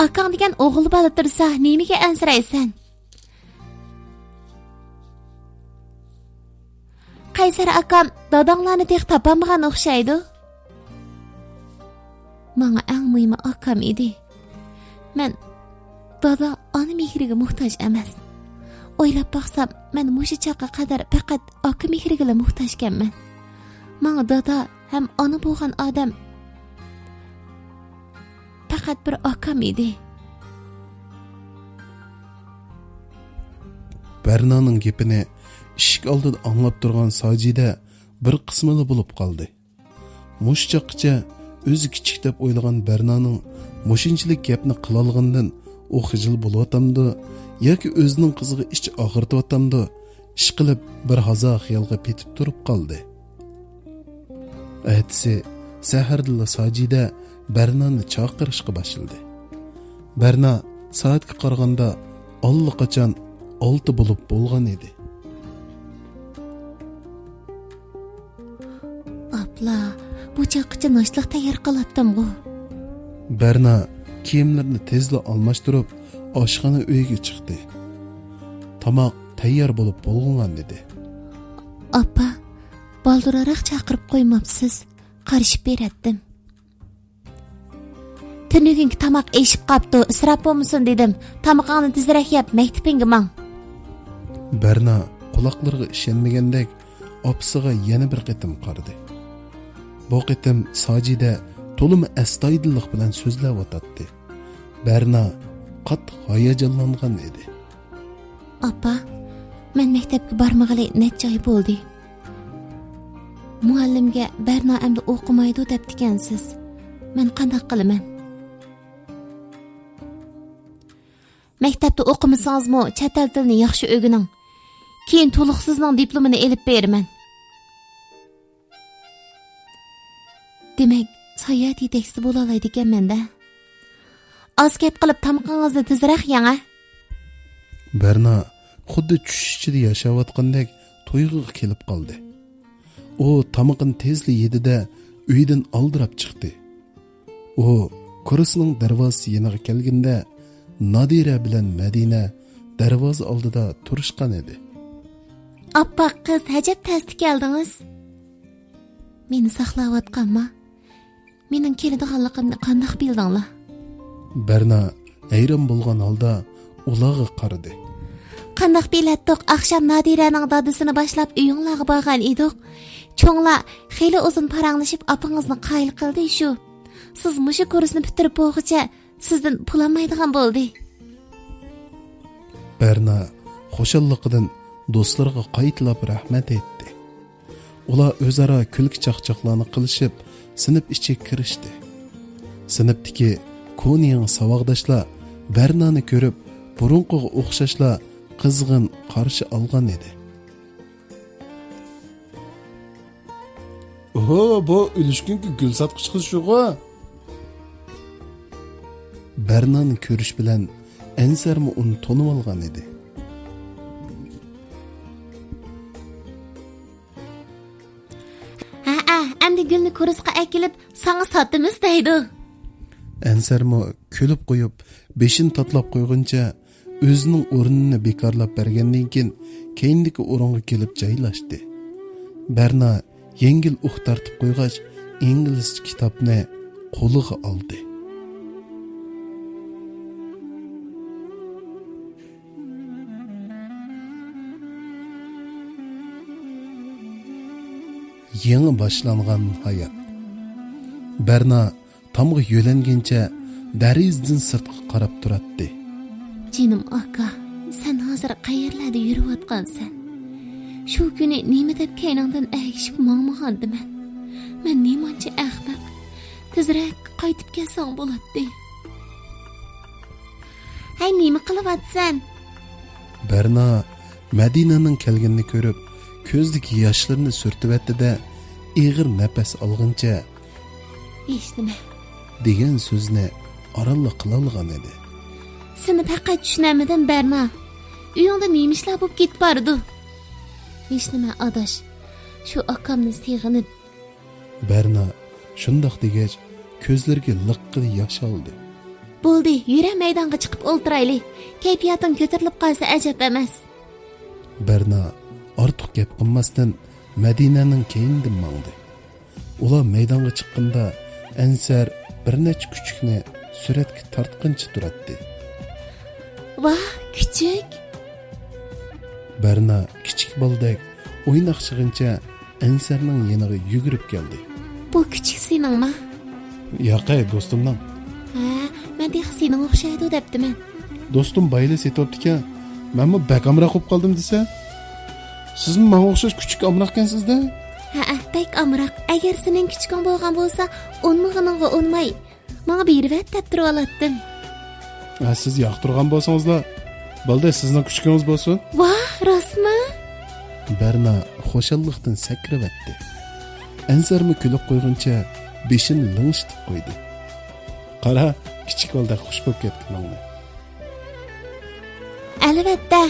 ئاكاڭ دېگەن ئوغۇل بالا تۇرسا، نېمىگە ئەنسىرەيسەن؟ قەيسەر ئاكام داداڭلارنى تېخى تاپالمىغان ئوخشايدۇ. ماڭا ئەڭ مۇھىمى ئاكام ئىدى. مەن دادا، ئانا مېھرىگە موھتاج ئەمەس. ئويلاپ باقسام، مەن مۇشۇ چاغقا قەدەر پەقەت ئاكا مېھرىگىلا موھتاجكەنمەن. ماڭا دادا ھەم ئانا بولغان ئادەم پەقەت بىر ئاكام ئىدى. بەرنانىڭ گېپىنى ئىشىك ئالدىدا ئاڭلاپ تۇرغان ساجىدە بىر قىسمىلا بولۇپ قالدى. مۇشۇ چاغقىچە ئۆزى كىچىك دەپ ئويلىغان بەرنانىڭ مۇشۇنچىلىك گەپنى قىلالىغىنىدىن ئۇ خىجىل بولۇۋاتامدۇ ياكى ئۆزىنىڭ قىزىغا ئىچ ئاغرىتىۋاتامدۇ، ئىشقىلىپ بىر ھازا خىيالغا پېتىپ تۇرۇپ قالدى. ئەتىسى سەھەردىلا ساجىدە بەرنانى چاقىرىشقا باشلىدى. بەرنا سائەتكە قارىغاندا ئاللىقاچان ئالتە بولۇپ بولغان ئىدى. ئاپلا، بۇ چاغقىچە ناشتىلىق تەييار قىلاتتىمغۇ؟ بەرنا كىيىملىرىنى تېزلا ئالماشتۇرۇپ، ئاشخانا ئۆيىگە چىقتى. تاماق تەييار بولۇپ بولغان ئىدى. ئاپا، بالدۇرراق چاقىرىپ قويماپسىز، قارىشىپ بېرەتتىم. تۈنۈگۈنكى تاماق ئېشىپ قاپتۇ، ئىسراپ بولمىسۇن دېدىم. تامىقىڭنى تېزرەك يەپ، مەكتىپىڭگە ماڭ. بەرنا قۇلاقلىرىغا ئىشەنمىگەندەك ئاپىسىغا يەنە بىر قېتىم قارىدى. بۇ قېتىم ساجىدە تولىمۇ ئەستايىدىللىق بىلەن سۆزلەۋاتاتتى. بەرنا قاتتىق ھاياجانلانغان ئىدى. ئاپا، مەن مەكتەپكە بارمىغىلى نەچچە ئاي بولدى. مۇئەللىمگە بەرنا ئەمدى ئوقۇمايدۇ دەپتىكەنسىز. مەن قانداق قىلىمەن؟ مەكتەپتە ئوقۇمىسىڭىزمۇ چەت ئەل تىلىنى ياخشى ئۆگىنىڭ. كېيىن تولۇقسىزنىڭ دىپلومىنى ئېلىپ بېرىمەن. دېمەك، ساياھەت يېتەكچىسى بولالايدىكەنمەن-دە. ئاز گەپ قىلىپ تامىقىڭىزنى تېزرەك يەڭ-ە. بەرنا خۇددى چۈش ئىچىدە ياشاۋاتقاندەك تۇيغۇغا كېلىپ قالدى. ئۇ تامىقىنى تېزلا يېدى-دە، ئۆيدىن ئالدىراپ چىقتى. ئۇ كۇرسنىڭ دەرۋازىسى يېنىغا كەلگىنىدە، نادىرە بىلەن مەدىنە دەرۋازا ئالدىدا تۇرۇشقان ئىدى. ئاپپاق قىز، ئەجەب تەستە كەلدىڭىز. مېنى ساقلاۋاتقانما؟ مېنىڭ كېلىدىغانلىقىمنى قانداق بىلدىڭلار؟ بەرنا ھەيران بولغان ھالدا ئۇلارغا قارىدى. قانداق بىلەتتۇق، ئاخشام نادىرەنىڭ دادىسىنى باشلاپ ئۆيۈڭلارغا بارغان ئىدۇق. چوڭلار خېلى ئۇزۇن پاراڭلىشىپ ئاپىڭىزنى قايىل قىلدى شۇ. سىز مۇشۇ كۇرسنى پۈتتۈرۈپ بولغۇچە سىزدىن پۇل ئالمايدىغان بولدى. بەرنا خۇشاللىقىدىن دوستلىرىغا قايتىلاپ رەھمەت ئېيتتى. ئۇلار ئۆزئارا كۈلكە چاقچاقلارنى قىلىشىپ، سىنىپ ئىچىگە كىرىشتى. سىنىپتىكى كونا يېڭى ساۋاقداشلار بەرنانى كۆرۈپ، بۇرۇنقىغا ئوخشاشلا قىزغىن قارشى ئالغان ئىدى. ئوھو، بۇ ئۈلۈشكۈنكى گۈل ساتقۇچى قىز شۇغۇ؟ بەرنانى كۆرۈش بىلەن ئەنسەرمۇ ئۇنى تونۇۋالغان ئىدى. ھەئە، ئەمدى گۈلنى كۇرسقا ئەكېلىپ، ساڭا ساتىمىز دەيدۇ. ئەنسەرمۇ كۈلۈپ قويۇپ، بېشىنى تاتلاپ قويغىنىچە ئۆزىنىڭ ئورنىنى بىكارلاپ بەرگەندىن كېيىن، كەينىدىكى ئورۇنغا كېلىپ جايلاشتى. بەرنا يەڭگىل ئۇھ تارتىپ قويغاچ، ئىنگلىزچە كىتابنى قولىغا ئالدى. يېڭى باشلانغان ھايات. بەرنا تامغا يۆلەنگىنىچە دېرىزىدىن سىرتقا قاراپ تۇراتتى. جېنىم ئاكا، سەن ھازىر قەيەرلەردە يۈرۈۋاتقانسەن؟ شۇ كۈنى نېمە دەپ كەينىڭدىن ئەگىشىپ ماڭمىغانتىمەن؟ مەن نېمانچە ئەخمەق. تېزرەك قايتىپ كەلسەڭ بولاتتى. ھەي، نېمە قىلىۋاتىسەن؟ بەرنا مەدىنەنىڭ كەلگىنىنى كۆرۈپ، كۆزىدىكى ياشلىرىنى سۈرتۈۋەتتى-دە، ئېغىر نەپەس ئالغىنىچە، ھېچنېمە. دېگەن سۆزنى ئارانلا قىلالىغان ئىدى. سېنى پەقەت چۈشىنەلمىدىم، بەرنا. ئۆيۈڭدە نېمە ئىشلار بولۇپ كېتىپ بارىدۇ؟ ھېچنېمە، ئاداش. شۇ ئاكامنى سېغىنىپ. بەرنا شۇنداق دېگەچ، كۆزلىرىگە لىققىدە ياش ئالدى. بولدى، يۈرە، مەيدانغا چىقىپ ئولتۇرايلى. كەيپىياتىڭ كۆتۈرۈلۈپ قالسا ئەجەب ئەمەس. بەرنا ئارتۇق گەپ قىلماستىن، مەدىنەنىڭ كەينىدىن ماڭدى. ئۇلار مەيدانغا چىققىنىدا، ئەنسەر بىر نەچچە كۈچۈكنى سۈرەتكە تارتقىنىچە تۇراتتى. ۋاھ، كۈچۈك! بەرنا كىچىك بالىدەك ئويناقچىغىنىچە ئەنسەرنىڭ يېنىغا يۈگۈرۈپ كەلدى. بۇ كۈچۈك سېنىڭما؟ ياقەي، دوستۇمنىڭ. ھە، مەن تېخى سېنىڭ ئوخشايدۇ دەپتىمەن. دوستۇم بايىلا سېتىۋاپتىكەن، مەنمۇ بەك ئامراق بولۇپ قالدىم دېسە. سىزمۇ ماڭا ئوخشاش كۈچۈك ئامراقكەنسىز-دە؟ ھەئە، بەك ئامراق. ئەگەر سېنىڭ كۈچۈكۈڭ بولغان بولسا، ئۇنمىغىنىڭغا ئۇنماي، ماڭا بېرىۋەت دەپ تۇرۇۋالاتتىم. ھە، سىز ياقتۇرغان بولسىڭىزلا، بولدى، سىزنىڭ كۈچۈكىڭىز بولسۇن. ۋاھ، راستمۇ؟ بەرنا خۇشاللىقتىن سەكرىۋەتتى. ئەنسەرمۇ كۈلۈپ قويغىنىچە بېشىنى لىڭشىتىپ قويدى. قارا، كىچىك بالىدەك خۇش بولۇپ كەتكىنىڭنى. ئەلۋەتتە.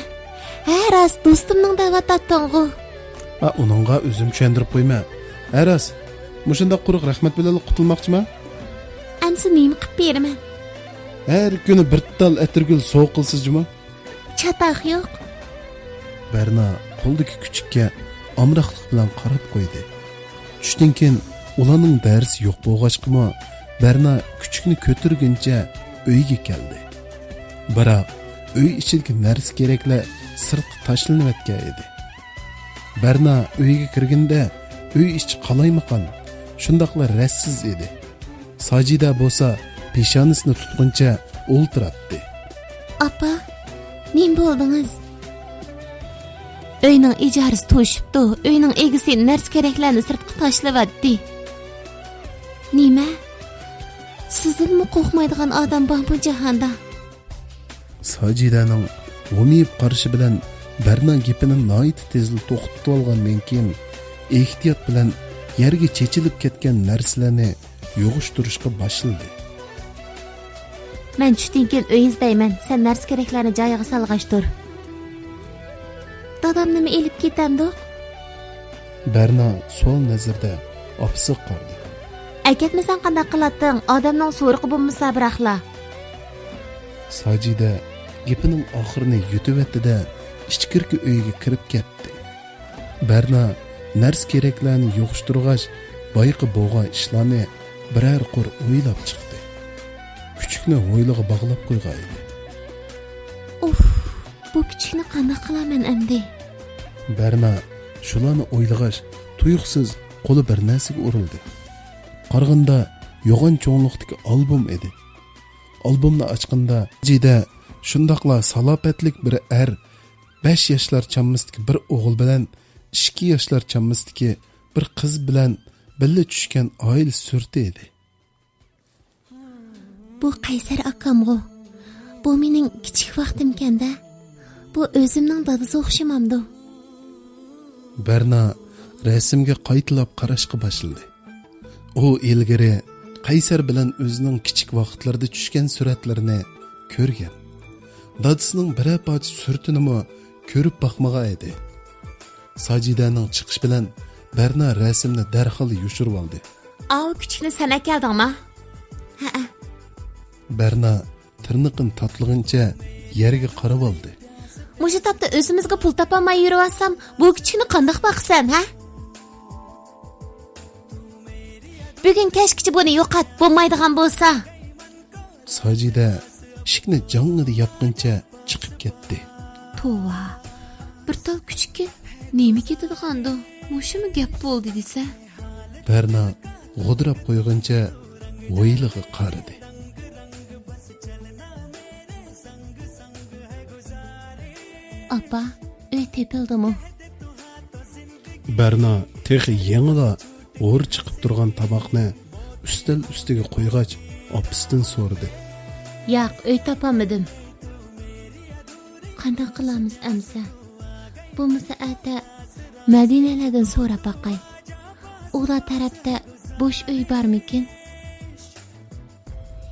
ھە، راست، دوستۇمنىڭ دەۋاتاتتىڭغۇ. ھە، ئۇنىڭغا ئۆزۈم چۈشەندۈرۈپ قويىمەن. ھە، راست، مۇشۇنداق قۇرۇق رەھمەت بىلەنلا قۇتۇلماقچىما؟ ئەمسە نېمە قىلىپ بېرىمەن؟ ھەر كۈنى بىر تال ئەتىرگۈل سوۋغا قىلىسىز جۇما. چاتاق يوق. بەرنا قولىدىكى كۈچۈككە ئامراقلىق بىلەن قاراپ قويدى. چۈشتىن كېيىن ئۇلارنىڭ دەرسى يوق بولغاچقىمۇ، بەرنا كۈچۈكنى كۆتۈرگىنىچە ئۆيگە كەلدى. بىراق ئۆي ئىچىدىكى نەرسە-كېرەكلەر سىرتقا تاشلىنىۋەتكەن ئىدى. بەرنا ئۆيگە كىرگىنىدە ئۆي ئىچى قالايمىقان، شۇنداقلا رەتسىز ئىدى. ساجىدە بولسا پېشانىسىنى تۇتقىنىچە ئولتۇراتتى. ئاپا، نېمە بولدىڭىز؟ ئۆينىڭ ئىجارىسى توشۇپتۇ. ئۆينىڭ ئىگىسى نەرسە-كېرەكلەرنى سىرتقا تاشلىۋەتتى. نېمە؟ سىزدىنمۇ قورقمايدىغان ئادەم بارمۇ جاھاندا؟ ساجىدەنىڭ ھومىيىپ قارىشى بىلەن بەرنا گېپىنى ناھايىتى تېزلا توختىتىۋالغاندىن كېيىن، ئېھتىيات بىلەن يەرگە چېچىلىپ كەتكەن نەرسىلەرنى يىغىشتۇرۇشقا باشلىدى. مەن چۈشتىن كېيىن ئۆي ئىزدەيمەن، سەن نەرسە-كېرەكلەرنى جايىغا سالغاچ تۇر. دادام نېمە ئېلىپ كېتەمدۇق؟ بەرنا سوئال نەزىرىدە ئاپىسىغا قارىدى. ئەكەتمىسەڭ قانداق قىلاتتىڭ؟ ئادەمنىڭ سورىقى بولمىسا بىراقلا. ساجىدە گېپىنىڭ ئاخىرىنى يۇتۇۋەتتى-دە، ئىچكىرىكى ئۆيگە كىرىپ كەتتى. بەرنا نەرسە-كېرەكلەرنى يىغىشتۇرغاچ، بايىقى بولغان ئىشلارنى بىرەر قۇر ئويلاپ چىقتى. كۈچۈكنى ھويلىغا باغلاپ قويغان ئىدى. ئۇف، بۇ كۈچۈكنى قانداق قىلارمەن ئەمدى؟ بەرنا شۇلارنى ئويلىغاچ، تۇيۇقسىز قولى بىر نەرسىگە ئۇرۇلدى. قارىغاندا يوغان چوڭلۇقتىكى ئالبوم ئىدى. ئالبومنى ئاچقىنىدا، جىدە شۇنداقلا سالاپەتلىك بىر ئەر، بەش ياشلار چاممىسىدىكى بىر ئوغۇل بىلەن ئىككى ياشلار چاممىسىدىكى بىر قىز بىلەن بىللە چۈشكەن ئائىلە سۈرىتى ئىدى. بۇ قەيسەر ئاكامغۇ؟ بۇ مېنىڭ كىچىك ۋاقتىمكەن-دە. بۇ ئۆزۈمنىڭ دادىسى ئوخشىمامدۇ؟ بەرنا رەسىمگە قايتىلاپ قاراشقا باشلىدى. ئۇ ئىلگىرى قەيسەر بىلەن ئۆزىنىڭ كىچىك ۋاقىتلىرىدا چۈشكەن سۈرەتلىرىنى كۆرگەن. دادىسىنىڭ بىرەر پارچە سۈرىتىنىمۇ كۆرۈپ باقمىغان ئىدى. ساجىدەنىڭ چىقىشى بىلەن بەرنا رەسىمنى دەرھال يوشۇرۇۋالدى. ئاۋۇ كۈچۈكنى سەن ئەكەلدىڭما؟ ھەئە. بەرنا تىرنىقىنى تاتلىغىنىچە يەرگە قارىۋالدى. مۇشۇ تاپتا ئۆزىمىزگە پۇل تاپالماي يۈرۈۋاتسام، بۇ كىچىكنى قانداق باقىسەن، ھە؟ بۈگۈن كەچكىچە بۇنى يوقات، بولمايدىغان بولسا. ساجىدە ئىشىكنى جاڭڭىدە ياپقىنىچە چىقىپ كەتتى. توۋا، بىر تال كۈچۈككە نېمە كېتىدىغاندۇ؟ مۇشۇمۇ گەپ بولدى دېسە. بەرنا غودراپ قويغىنىچە ھويلىغا قارىدى. ئاپا، ئۆي تېپىلدىمۇ؟ بەرنا تېخى يېڭىلا ھور چىقىپ تۇرغان تاماقنى ئۈستەل ئۈستىگە قويغاچ، ئاپىسىدىن سورىدى. ياق، ئۆي تاپالمىدىم. قانداق قىلارمىز ئەمسە؟ بولمىسا ئەتە مەدىنەلەردىن سوراپ باقاي. ئۇلار تەرەپتە بوش ئۆي بارمىكىن؟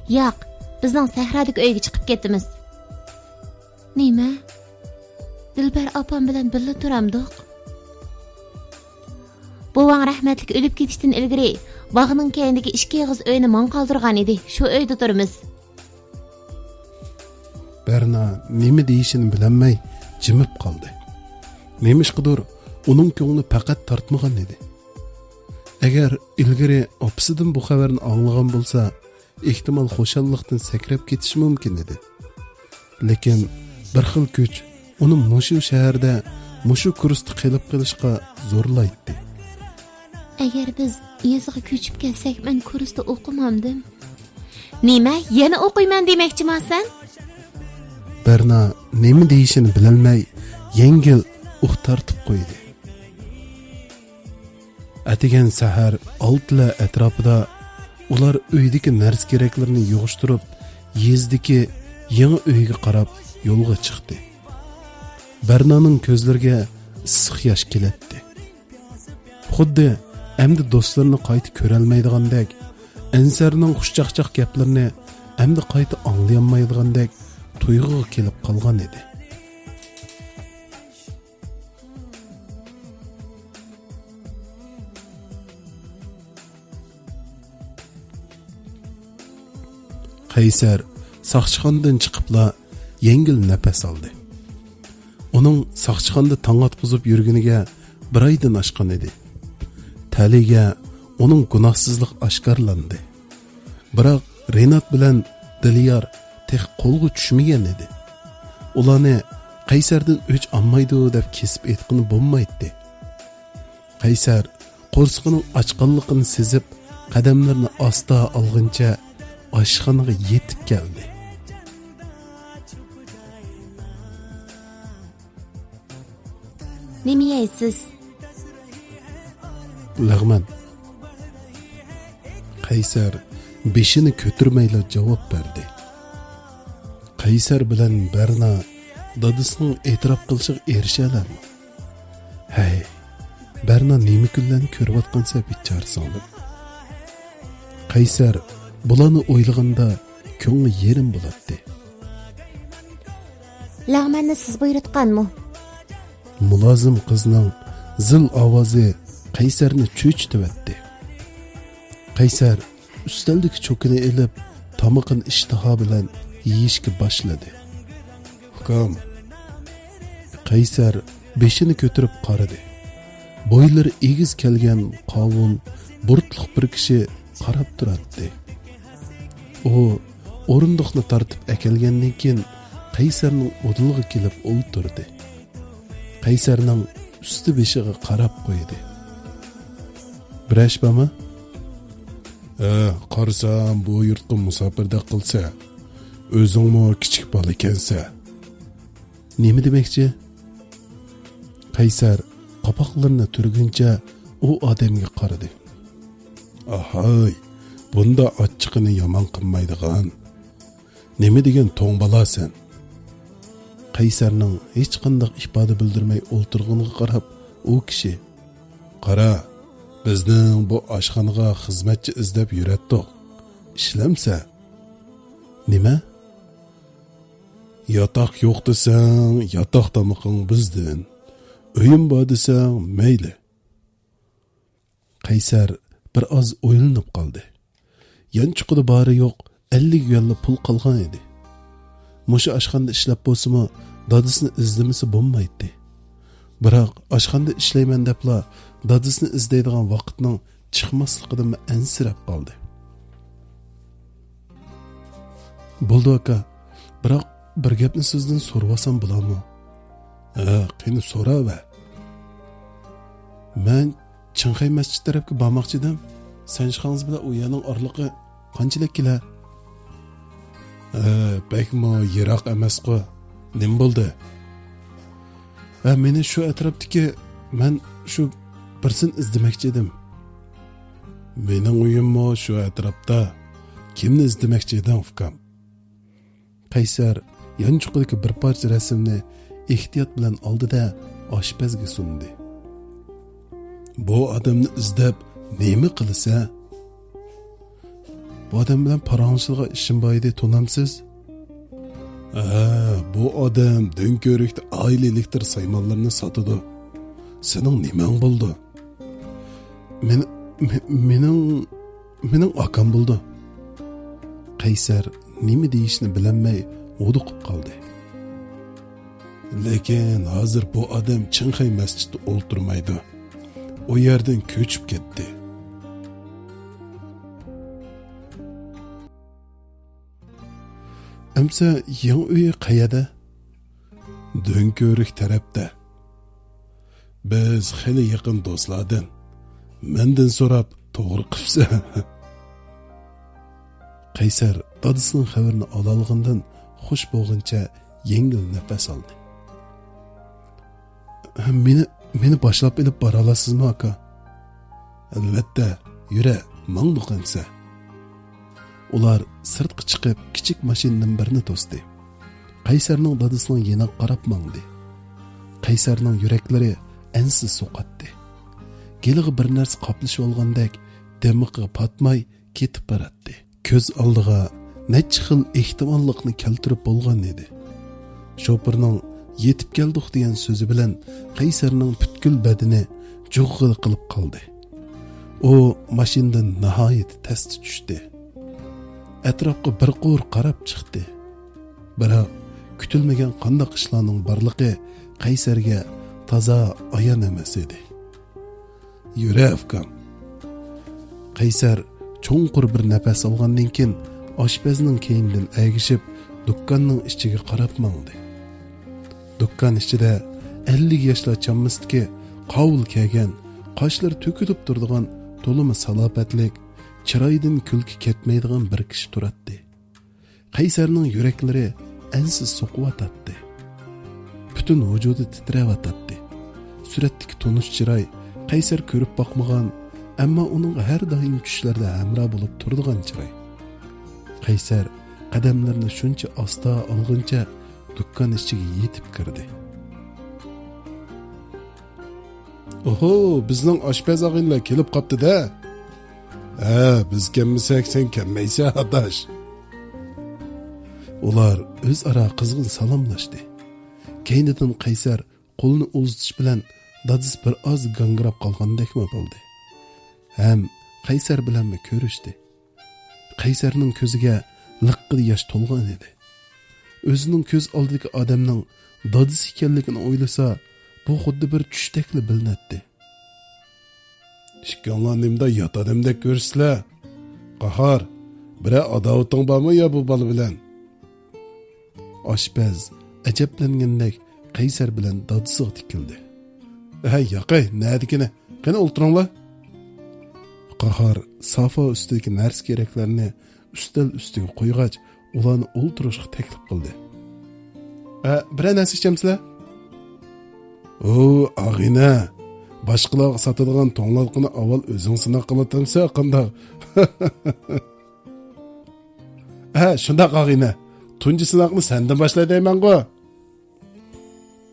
ياق، بىزنىڭ سەھرادىكى ئۆيگە چىقىپ كېتىمىز. نېمە؟ دىلبەر ئاپام بىلەن بىللە تۇرامدۇق؟ بوۋاڭ رەھمەتلىك ئۆلۈپ كېتىشتىن ئىلگىرى باغنىڭ كەينىدىكى ئىككى ئېغىز ئۆينى ماڭا قالدۇرغان ئىدى، شۇ ئۆيدە تۇرىمىز. بەرنا نېمە دېيىشىنى بىلەلمەي جىمىپ قالدى. نېمىشقىدۇر ئۇنىڭ كۆڭلى پەقەت تارتمىغان ئىدى. ئەگەر ئىلگىرى ئاپىسىدىن بۇ خەۋەرنى ئاڭلىغان بولسا، ئېھتىمال خۇشاللىقتىن سەكرەپ كېتىشى مۇمكىن ئىدى. لېكىن بىر خىل كۈچ ئۇنى مۇشۇ شەھەردە، مۇشۇ كۇرستا قېلىپ قېلىشقا زورلايتتى. ئەگەر بىز يېزىغا كۆچۈپ كەتسەك، مەن كۇرستا ئوقۇمامدىم. نېمە؟ يەنە ئوقۇيمەن دېمەكچىما سەن؟ بەرنا نېمە دېيىشىنى بىلەلمەي، يەڭگىل ئۇھ تارتىپ قويدى. ئەتىگەن سەھەر ئالتىلەر ئەتراپىدا ئۇلار ئۆيدىكى نەرسە-كېرەكلىرىنى يىغىشتۇرۇپ، يېزىدىكى يېڭى ئۆيگە قاراپ يولغا چىقتى. بەرنانىڭ كۆزلىرىگە ئىسسىق ياش كېلەتتى. خۇددى ئەمدى دوستلىرىنى قايتا كۆرەلمەيدىغاندەك، ئەنسەرنىڭ خۇشچاقچاق گەپلىرىنى ئەمدى قايتا ئاڭلىيالمايدىغاندەك تۇيغۇغا كېلىپ قالغان ئىدى. قەيسەر ساقچىخانىدىن چىقىپلا يەڭگىل نەپەس ئالدى. ئۇنىڭ ساقچىخانىدا تاڭ ئاتقۇزۇپ يۈرگىنىگە بىر ئايدىن ئاشقان ئىدى. تەلىيىگە ئۇنىڭ گۇناھسىزلىقى ئاشكارىلاندى. بىراق رىنات بىلەن دىليار تېخى قولغا چۈشمىگەن ئىدى. ئۇلارنى قەيسەردىن ئۆچ ئالمايدۇ دەپ كېسىپ ئېيتقىلى بولمايتتى. قەيسەر قورسىقىنىڭ ئاچقانلىقىنى سېزىپ، قەدەملىرىنى ئاستا ئالغىنىچە ئاشخانىغا يېتىپ كەلدى. نېمە يەيسىز؟ لەغمەن. قەيسەر بېشىنى كۆتۈرمەيلا جاۋاب بەردى. قەيسەر بىلەن بەرنا دادىسىنىڭ ئېتىراپ قىلىشىغا ئېرىشەلەرمۇ؟ ھەي، بەرنا نېمە كۈنلەرنى كۆرۈۋاتقانسە بىچارە سىڭلىم. قەيسەر بۇلارنى ئويلىغاندا كۆڭلى يېرىم بولاتتى. لەغمەننى سىز بۇيرۇتقانمۇ؟ مۇلازىم قىزنىڭ زىل ئاۋازى قەيسەرنى چۆچۈتۈۋەتتى. قەيسەر ئۈستەلدىكى چوكىنى ئېلىپ، تامىقىنى ئىشتىها بىلەن يېيىشكە باشلىدى. ئۇكام. قەيسەر بېشىنى كۆتۈرۈپ قارىدى. بويلىرى ئېگىز كەلگەن قاۋۇل بۇرۇتلۇق بىر كىشى قاراپ تۇراتتى. ئۇ ئورۇندۇقنى تارتىپ ئەكەلگەندىن كېيىن، قەيسەرنىڭ ئۇدۇلىغا كېلىپ ئولتۇردى. قەيسەرنىڭ ئۈستى بېشىغا قاراپ قويدى. بىر ئىش بارمۇ؟ ھە، قارىسام، بۇ يۇرتقا مۇساپىردەك قىلسا، ئۆزۈڭمۇ كىچىك بالا ئىكەنسە. نېمە دېمەكچى؟ قەيسەر قاپاقلىرىنى تۈرگىنىچە ئۇ ئادەمگە قارىدى. ئاھاي، بۇندا ئاچچىقىنى يامان قىلمايدىغان. نېمە دېگەن توڭ بالا سەن؟ قەيسەرنىڭ ھېچقانداق ئىپادە بىلدۈرمەي ئولتۇرغىنىغا قاراپ، ئۇ كىشى، قارا، بىزنىڭ بۇ ئاشخانىغا خىزمەتچى ئىزدەپ يۈرەتتۇق. ئىشلەمسە؟ نېمە؟ ياتاق يوق دېسەڭ، ياتاق تامىقىڭ بىزدىن. ئۆيۈم بار دېسەڭ، مەيلى. قەيسەر بىر ئاز ئويلىنىپ قالدى. يانچۇقىدا بارى يوق ئەللىك يۈەنلا پۇل قالغان ئىدى. مۇشۇ ئاشخانىدا ئىشلەپ بولسىمۇ، دادىسىنى ئىزدىمىسە بولمايتتى. بىراق، ئاشخانىدا ئىشلەيمەن دەپلا دادىسىنى ئىزدەيدىغان ۋاقىتنىڭ چىقماسلىقىدىنمۇ ئەنسىرەپ قالدى. بولدى ئاكا، بىراق بىر گەپنى سىزدىن سورىۋالسام بولامۇ؟ ھە، قېنى سوراۋەر. مەن چىڭخەي مەسچىت تەرەپكە بارماقچى ئىدىم. سەنشىخاڭزى بىلەن ئۇ يەرنىڭ ئارىلىقى قانچىلىك كېلە؟ ھە، بەكمۇ يىراق ئەمەسقۇ. نېمە بولدى؟ ھە، مېنى شۇ ئەتراپتىكى، مەن شۇ بىرسىنى ئىزدىمەكچى ئىدىم. مېنىڭ ئۆيۈممۇ شۇ ئەتراپتا. كىمنى ئىزدىمەكچى ئىدىڭ، ئۇكام؟ قەيسەر يانچۇقىدىكى بىر پارچە رەسىمنى ئېھتىيات بىلەن ئالدى-دە، ئاشپەزگە سۇندى. بۇ ئادەمنى ئىزدەپ نېمە قىلىسەن؟ بۇ ئادەم بىلەن پاراڭلىشىدىغان ئىشىم بار ئىدى، تونامسىز؟ ھە، بۇ ئادەم دۆڭكۆۋرۈكتە ئائىلە ئېلېكتر سايمانلىرىنى ساتىدۇ. سېنىڭ نېمەڭ بولىدۇ؟ مېن-، مې-، مېنىڭ، مېنىڭ ئاكام بولىدۇ. قەيسەر نېمە دېيىشنى بىلەلمەي ھودۇقۇپ قالدى. لېكىن ھازىر بۇ ئادەم چىڭخەي مەسچىتتە ئولتۇرمايدۇ. ئۇ يەردىن كۆچۈپ كەتتى. ئەمسە يېڭى ئۆيى قەيەردە؟ دۆڭكۆۋرۈك تەرەپتە. بىز خېلى يېقىن دوستلاردىن. مەندىن سوراپ توغرا قىپسەن. قەيسەر دادىسىنىڭ خەۋىرىنى ئالالىغىنىدىن خۇش بولغىنىچە يەڭگىل نەپەس ئالدى. مېنى، مېنى باشلاپ ئېلىپ بارالاسىزمۇ، ئاكا؟ ئەلۋەتتە، يۈرە، ماڭدۇق ئەمسە. ئۇلار سىرتقا چىقىپ، كىچىك ماشىنىدىن بىرنى توستى. قەيسەرنىڭ دادىسىنىڭ يېنىغا قاراپ ماڭدى. قەيسەرنىڭ يۈرەكلىرى ئەنسىز سوقاتتى. گېلىغا بىر نەرسە قاپلىشىۋالغاندەك دىمىقىغا پاتماي كېتىپ باراتتى. كۆز ئالدىغا نەچچە خىل ئېھتىماللىقنى كەلتۈرۈپ بولغان ئىدى. شوپۇرنىڭ «يېتىپ كەلدۇق» دېگەن سۆزى بىلەن قەيسەرنىڭ پۈتكۈل بەدىنى جۇغغىدە قىلىپ قالدى. ئۇ ماشىنىدىن ناھايىتى تەستە چۈشتى. ئەتراپقا بىر قۇر قاراپ چىقتى. بىراق، كۈتۈلمىگەن قانداق ئىشلارنىڭ بارلىقى قەيسەرگە تازا ئايان ئەمەس ئىدى. يۈرە، ئۇكام. قەيسەر چوڭقۇر بىر نەپەس ئالغاندىن كېيىن، ئاشپەزنىڭ كەينىدىن ئەگىشىپ، دۇكاننىڭ ئىچىگە قاراپ ماڭدى. دۇكان ئىچىدە ئەللىك ياشلار چاممىسىدىكى قاۋۇل كىيگەن، قاشلىرى تۆكۈلۈپ تۇرىدىغان، تولىمۇ سالاپەتلىك، چىرايىدىن كۈلكە كەتمەيدىغان بىر كىشى تۇراتتى. قەيسەرنىڭ يۈرەكلىرى ئەنسىز سوقۇۋاتاتتى. پۈتۈن ۋۇجۇدى تىترەۋاتاتتى. سۈرەتتىكى تونۇش چىراي، قەيسەر كۆرۈپ باقمىغان، ئەمما ئۇنىڭغا ھەر دائىم چۈشلەردە ھەمراھ بولۇپ تۇرىدىغان چىراي. قەيسەر قەدەملىرىنى شۇنچە ئاستا ئالغىنىچە دۇكان ئىچىگە يېتىپ كىردى. «ئوھو، بىزنىڭ ئاشپەز ئاغىنىلەر كېلىپ قاپتۇ-دە.» «ھە، بىز كەلمىسەك، سەن كەلمەيسەن، ئاداش.» ئۇلار ئۆزئارا قىزغىن سالاملاشتى. كەينىدىن قەيسەر قولىنى ئۇزىتىش بىلەن دادىسى بىر ئاز گاڭگىراپ قالغاندەكمۇ بولدى. ھەم قەيسەر بىلەنمۇ كۆرۈشتى. قەيسەرنىڭ كۆزىگە لىققىدە ياش تولغان ئىدى. ئۆزىنىڭ كۆز ئالدىدىكى ئادەمنىڭ دادىسى ئىكەنلىكىنى ئويلىسا، بۇ خۇددى بىر چۈشتەكلا بىلىنەتتى. «ئىككىڭلار نېمىدا يات ئادەمدەك كۆرۈشىسىلەر؟ قاھار، بىرەر ئاداۋىتىڭ بارمۇ يا بۇ بالا بىلەن؟» ئاشپەز ئەجەبلەنگەندەك قەيسەر بىلەن دادىسىغا تىكىلدى. «ھەي، ياقەي، نەدىكىنى؟ قېنى، ئولتۇرۇڭلار.» قاھار سافا ئۈستىدىكى نەرسە-كېرەكلەرنى ئۈستەل ئۈستىگە قويغاچ، ئۇلارنى ئولتۇرۇشقا تەكلىپ قىلدى. «ئە، بىرەر نەرسە ئىچەمسىلەر؟» «ئۇ، ئاغىنە، باشقىلارغا ساتىدىغان توڭلاتقۇنى ئاۋۋال ئۆزۈڭ سىناق قىلىۋاتامسەن، قانداق؟» «ھە، شۇنداق، ئاغىنە. تۇنجى سىناقنى سەندىن باشلاي دەيمەنغۇ.»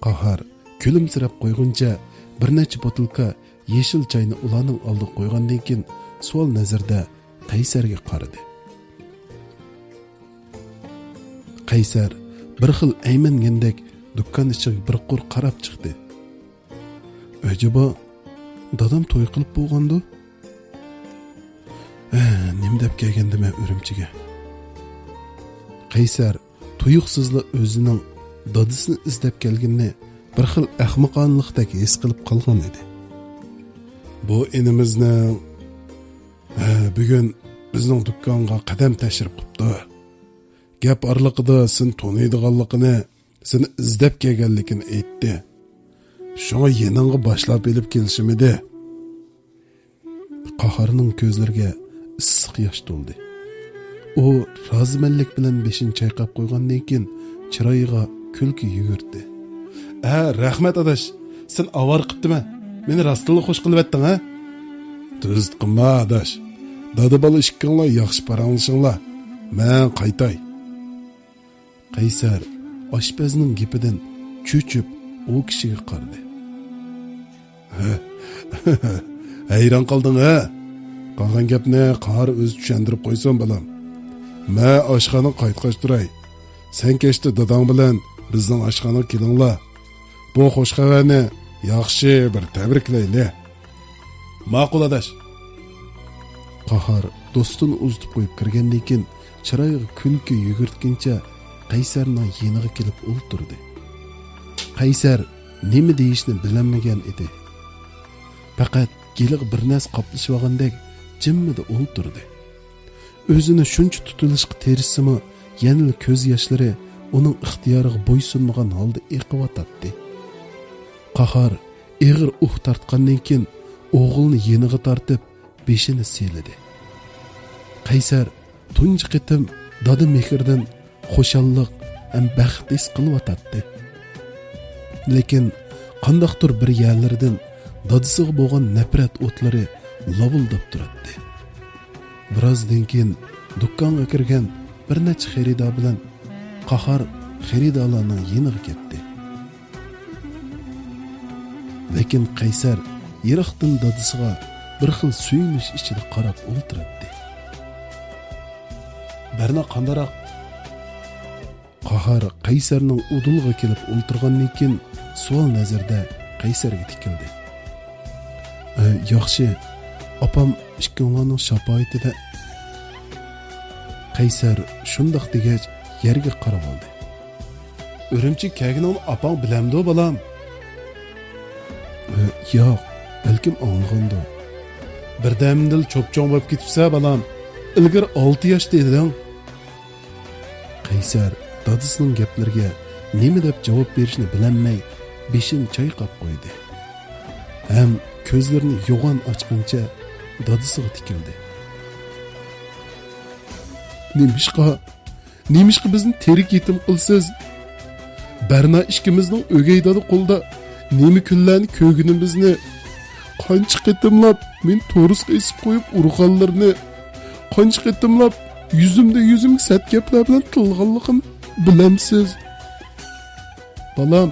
قاھار كۈلۈمسىرەپ قويغىنىچە بىر نەچچە بوتۇلكا يېشىل چاينى ئۇلارنىڭ ئالدىغا قويغاندىن كېيىن، سوئال نەزىرىدە قەيسەرگە قارىدى. قەيسەر بىر خىل ئەيمەنگەندەك دۇكان ئىچىگە بىر قۇر قاراپ چىقتى. «ئەجەبا، دادام توي قىلىپ بولغاندۇ؟ ھە، نېمە دەپ كەلگەندىمەن ئۈرۈمچىگە؟» قەيسەر تۇيۇقسىزلا ئۆزىنىڭ دادىسىنى ئىزدەپ كەلگىنىنى بىر خىل ئەخمىقانىلىقتەك ھېس قىلىپ قالغان ئىدى. بۇ ئىنىمىزنىڭ، ھە، بۈگۈن بىزنىڭ دۇكانغا قەدەم تەشرىپ قىپتۇ. گەپ ئارىلىقىدا سېنى تونۇيدىغانلىقىنى، سېنى ئىزدەپ كەلگەنلىكىنى ئېيتتى. شۇڭا يېنىڭغا باشلاپ ئېلىپ كېلىشىم ئىدى. قاھارنىڭ كۆزلىرىگە ئىسسىق ياش تولدى. ئۇ رازىمەنلىك بىلەن بېشىنى چايقاپ قويغاندىن كېيىن، چىرايىغا كۈلكە يۈگۈردى. ھە، رەھمەت ئاداش، سېنى ئاۋارە قىپتىمەن. مېنى راستتىنلا خوش قىلىۋەتتىڭ، ھە؟ تۈزۈت قىلما ئاداش. دادا بالا ئىككىڭلار ياخشى پاراڭلىشىڭلار. مەن قايتاي. قەيسەر ئاشپەزنىڭ گېپىدىن چۆچۈپ، ئۇ كىشىگە قارىدى. ھەيران قالدىڭ، ھە؟ قالغان گەپنى قاھار ئۆزى چۈشەندۈرۈپ قويسۇن، بالام. مەن ئاشخانىغا قايتقاچ تۇراي. سەن كەچتە داداڭ بىلەن بىزنىڭ ئاشخانىغا كېلىڭلار. بۇ خۇش خەۋەرنى ياخشى بىر تەبرىكلەيلى. ماقۇل، ئاداش. قاھار دوستىنى ئۇزىتىپ قويۇپ كىرگەندىن كېيىن، چىرايىغا كۈلكە يۈگۈرتكىنىچە قەيسەرنىڭ يېنىغا كېلىپ ئولتۇردى. قەيسەر نېمە دېيىشنى بىلەلمىگەن ئىدى. پەقەت گېلىغا بىر نەرسە قاپلىشىۋالغاندەك جىممىدە ئولتۇردى. ئۆزىنى شۇنچە تۇتۇۋېلىشقا تىرىشسىمۇ، يەنىلا كۆز ياشلىرى ئۇنىڭ ئىختىيارىغا بويسۇنمىغان ھالدا ئېقىۋاتاتتى. قاھار ئېغىر ئۇھ تارتقاندىن كېيىن، ئوغلىنى يېنىغا تارتىپ، بېشىنى سىيلىدى. قەيسەر تۇنجى قېتىم دادا مېھرىدىن خۇشاللىق ھەم بەخت ھېس قىلىۋاتاتتى. لېكىن قانداقتۇر بىر يەرلىرىدىن دادىسىغا بولغان نەپرەت ئوتلىرى لاۋۇلداپ تۇراتتى. بىرازدىن كېيىن دۇكانغا كىرگەن بىر نەچچە خېرىدار بىلەن قاھار خېرىدارلارنىڭ يېنىغا كەتتى. لېكىن قەيسەر يىراقتىن دادىسىغا بىر خىل سۆيۈنۈش ئىچىدە قاراپ ئولتۇراتتى. بەرنا قانداراق؟ قاھار قەيسەرنىڭ ئۇدۇلىغا كېلىپ ئولتۇرغاندىن كېيىن، سوئال نەزىرىدە قەيسەرگە تىكىلدى. ئە، ياخشى، ئاپام ئىككىڭلارنىڭ شاپائىتىدە. قەيسەر شۇنداق دېگەچ، يەرگە قارىۋالدى. ئۈرۈمچىگە كەلگىنىڭنى ئاپاڭ بىلەمدۇ، بالام؟ ئە، ياق، بەلكىم ئاڭلىغاندۇ. بىردەمدىلا چوپچوڭ بولۇپ كېتىپسەن، بالام. ئىلگىرى ئالتە ياشتا ئىدىڭ. قەيسەر دادىسىنىڭ گەپلىرىگە نېمە دەپ جاۋاب بېرىشنى بىلەلمەي، بېشىنى چايقاپ قويدى ھەم كۆزلىرىنى يوغان ئاچقىنىچە دادىسىغا تىكىلدى. نېمىشقا، نېمىشقا بىزنى تىرىك يېتىم قىلىسىز؟ بەرنا ئىككىمىزنىڭ ئۆگەي دادا قولىدا نېمە كۈنلەرنى كۆرگىنىمىزنى، قانچە قېتىملاپ مېنى تورۇسقا ئېسىپ قويۇپ ئۇرغانلىرىنى، قانچە قېتىملاپ يۈزۈمدە يۈزۈمگە سەت گەپلەر بىلەن تىللىغانلىقىنى بىلەمسىز؟ بالام،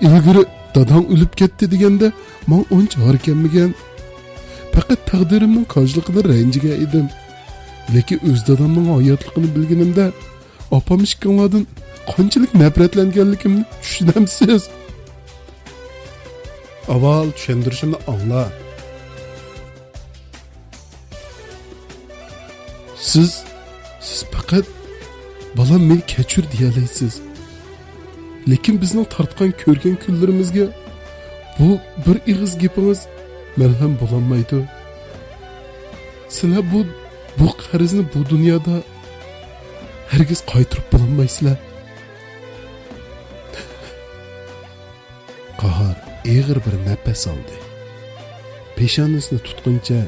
ئىلگىرى داداڭ ئۆلۈپ كەتتى دېگەندە، ماڭا ئۇنچە ھار كەلمىگەن. پەقەت تەقدىرىمنىڭ كاجلىقىدىن رەنجىگەن ئىدىم. لېكىن ئۆز دادامنىڭ ھاياتلىقىنى بىلگىنىمدە، ئاپام ئىككىڭلاردىن قانچىلىك نەپرەتلەنگەنلىكىمنى چۈشىنەمسىز؟ ئاۋۋال چۈشەندۈرۈشۈمنى ئاڭلا. سىز، سىز پەقەت، «بالام، مېنى كەچۈر» دېيەلەيسىز. لېكىن بىزنىڭ تارتقان كۆرگەن كۈنلىرىمىزگە بۇ بىر ئېغىز گېپىڭىز مەلھەم بولالمايدۇ. سىلەر بۇ، بۇ قەرزنى بۇ دۇنيادا ھەرگىز قايتۇرۇپ بولالمايسىلەر. قاھار ئېغىر بىر نەپەس ئالدى. پېشانىسىنى تۇتقىنىچە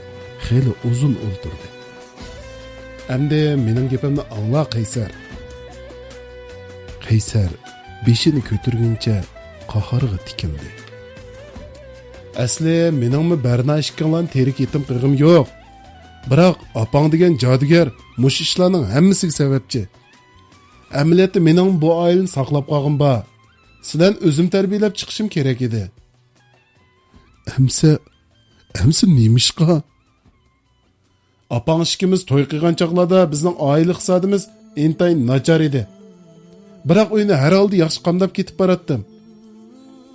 خېلى ئۇزۇن ئولتۇردى. ئەمدى مېنىڭ گېپىمنى ئاڭلا، قەيسەر. قەيسەر بېشىنى كۆتۈرگىنىچە قاھارغا تىكىلدى. ئەسلى مېنىڭمۇ بەرنا ئىككىڭلارنى تىرىك يېتىم قىلغۇم يوق. بىراق ئاپاڭ دېگەن جادۇگەر مۇشۇ ئىشلارنىڭ ھەممىسىگە سەۋەبچى. ئەمەلىيەتتە مېنىڭ بۇ ئائىلىنى ساقلاپ قالغۇم بار. سىلەرنى ئۆزۈم تەربىيەلەپ چىقىشىم كېرەك ئىدى. ئەمسە، ئەمسە نېمىشقا؟ ئاپاڭ ئىككىمىز توي قىلغان چاغلاردا بىزنىڭ ئائىلە ئىقتىسادىمىز ئىنتايىن ناچار ئىدى. بىراق ئۆينى ھەر ھالدا ياخشى قامداپ كېتىپ باراتتىم.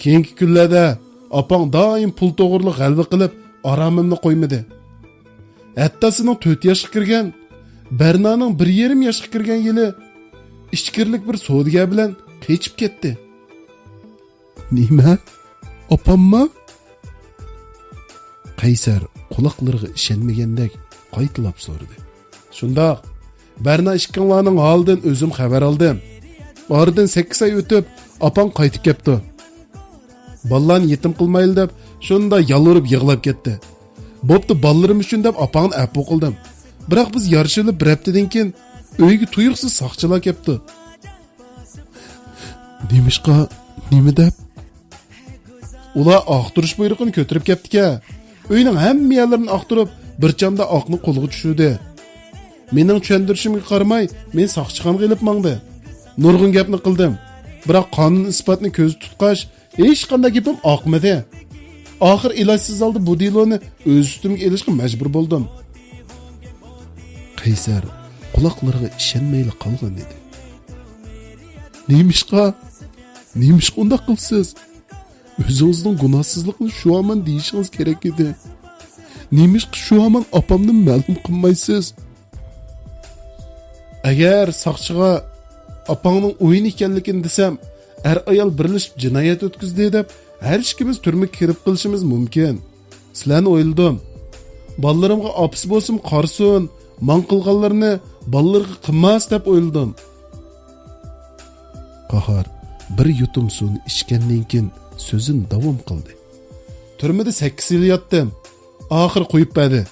كېيىنكى كۈنلەردە ئاپاڭ دائىم پۇل توغرىلىق غەلۋە قىلىپ، ئارامىمنى قويمىدى. ھەتتا سېنىڭ تۆت ياشقا كىرگەن بەرنانىڭ بىر يېرىم ياشقا كىرگەن يىلى ئىچكىرىلىك بىر سودىگەر بىلەن قېچىپ كەتتى. نېمە؟ ئاپاممۇ؟ قەيسەر قۇلاقلىرىغا ئىشەنمىگەندەك قايتىلاپ سورىدى. شۇنداق. بەرنا ئىككىڭلارنىڭ ھالىدىن ئۆزۈم خەۋەر ئالدىم. ئارىدىن سەككىز ئاي ئۆتۈپ، ئاپاڭ قايتىپ كەپتۇ. بالىلارنى يېتىم قىلمايلى دەپ، شۇنداق يالۋۇرۇپ يىغلاپ كەتتى. بوپتۇ، بالىلىرىم ئۈچۈن دەپ ئاپاڭنى ئەپۇ قىلدىم. بىراق بىز يارىشىۋېلىپ بىر ھەپتىدىن كېيىن ئۆيگە تۇيۇقسىز ساقچىلار كەپتۇ. نېمىشقا؟ نېمە دەپ؟ ئۇلار ئاختۇرۇش بۇيرۇقىنى كۆتۈرۈپ كەپتىكەن. ئۆينىڭ ھەممە يەرلىرىنى ئاختۇرۇپ، بىر چامدا ئاقنى قولغا چۈشۈردى. مېنىڭ چۈشەندۈرۈشۈمگە قارىماي، مېنى ساقچىخانىغا ئېلىپ ماڭدى. نۇرغۇن گەپنى قىلدىم. بىراق قانۇن ئىسپاتنى كۆزدە تۇتقاچ، ھېچقانداق گېپىم ئاقمىدى. ئاخىر ئىلاجسىز ھالدا بۇ دېلونى ئۆز ئۈستۈمگە ئېلىشقا مەجبۇر بولدۇم. قەيسەر قۇلاقلىرىغا ئىشەنمەيلا قالغان ئىدى. نېمىشقا؟ نېمىشقا ئۇنداق قىلىسىز؟ ئۆزىڭىزنىڭ گۇناھسىزلىقىنى شۇ ھامان دېيىشىڭىز كېرەك ئىدى. نېمىشقا شۇ ھامان ئاپامنى مەلۇم قىلمايسىز؟ ئەگەر ساقچىغا ئاپاڭنىڭ ئويۇن ئىكەنلىكىنى دېسەم، ئەر-ئايال بىرلىشىپ جىنايەت ئۆتكۈزدى دەپ، ھەر ئىككىمىز تۈرمىگە كىرىپ قېلىشىمىز مۇمكىن. سىلەرنى ئويلىدىم. بالىلىرىمغا ئاپىسى بولسىمۇ قارىسۇن، ماڭا قىلغانلىرىنى بالىلىرىغا قىلماس دەپ ئويلىدىم. قاھار بىر يۇتۇم سۇنى ئىچكەندىن كېيىن سۆزىنى داۋام قىلدى. تۈرمىدە سەككىز يىل ياتتىم. ئاخىرى قويۇپ بەردى.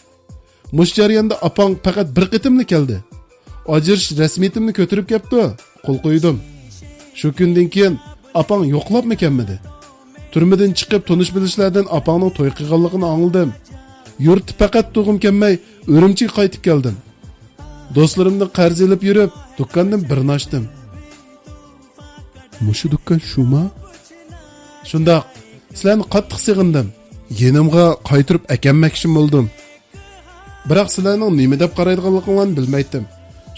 مۇشۇ جەرياندا ئاپاڭ پەقەت بىر قېتىملا كەلدى. ئاجرىشىش رەسمىيىتىمنى كۆتۈرۈپ كەپتۇ، قول قويدۇم. شۇ كۈندىن كېيىن ئاپاڭ يوقلاپمۇ كەلمىدى. تۈرمىدىن چىقىپ تونۇش-بىلىشلەردىن ئاپاڭنىڭ توي قىلغانلىقىنى ئاڭلىدىم. يۇرتتا پەقەت تۇغۇم كەلمەي، ئۈرۈمچىگە قايتىپ كەلدىم. دوستلىرىمدىن قەرز ئېلىپ يۈرۈپ، دۇكاندىن بىرنى ئاچتىم. مۇشۇ دۇكان شۇما؟ شۇنداق. سىلەرنى قاتتىق سېغىندىم. يېنىمغا قايتۇرۇپ ئەكەلمەكچىمۇ بولدۇم. بىراق سىلەرنىڭ نېمە دەپ قارايدىغانلىقىڭلارنى بىلمەيتتىم.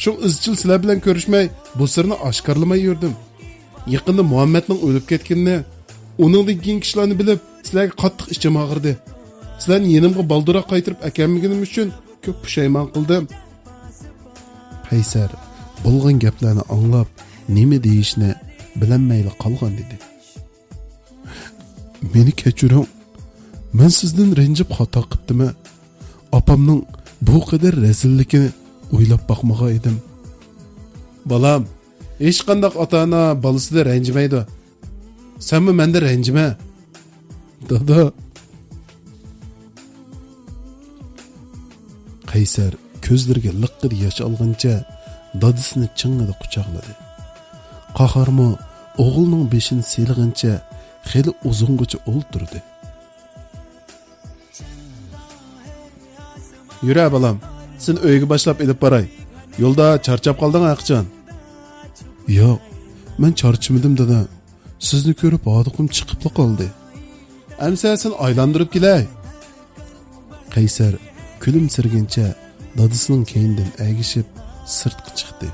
شۇڭا ئىزچىل سىلەر بىلەن كۆرۈشمەي، بۇ سىرنى ئاشكارىلىماي يۈردۈم. يېقىندا مۇھەممەتنىڭ ئۆلۈپ كەتكىنىنى، ئۇنىڭدىن كېيىنكى ئىشلارنى بىلىپ، سىلەرگە قاتتىق ئىچىم ئاغرىدى. سىلەرنى يېنىمغا بالدۇرراق قايتۇرۇپ ئەكەلمىگىنىم ئۈچۈن كۆپ پۇشايمان قىلدىم. قەيسەر بولغان گەپلەرنى ئاڭلاپ، نېمە دېيىشنى بىلەلمەيلا قالغان ئىدى. مېنى كەچۈرۈڭ. مەن سىزدىن رەنجىپ خاتا قىپتىمەن. ئاپامنىڭ بۇ قەدەر رەزىللىكىنى ئويلاپ باقمىغان ئىدىم. بالام، ھېچقانداق ئاتا-ئانا بالىسىدىن رەنجىمەيدۇ. سەنمۇ مەندىن رەنجىمە. دادا. قەيسەر كۆزلىرىگە لىققىدە ياش ئالغىنىچە دادىسىنى چىڭڭىدە قۇچاقلىدى. قاھارمۇ ئوغلىنىڭ بېشىنى سىيلىغىنىچە خېلى ئۇزۇنغىچە ئولتۇردى. يۈرە بالام، سېنى ئۆيگە باشلاپ ئېلىپ باراي. يولدا چارچاپ قالدىڭ ھەقىچان. ياق، مەن چارچىمىدىم دادا. سىزنى كۆرۈپ ھاردۇقۇم چىقىپلا قالدى. ئەمسە سېنى ئايلاندۇرۇپ كېلەي. قەيسەر كۈلۈمسىرىگىنىچە دادىسىنىڭ كەينىدىن ئەگىشىپ سىرتقا چىقتى.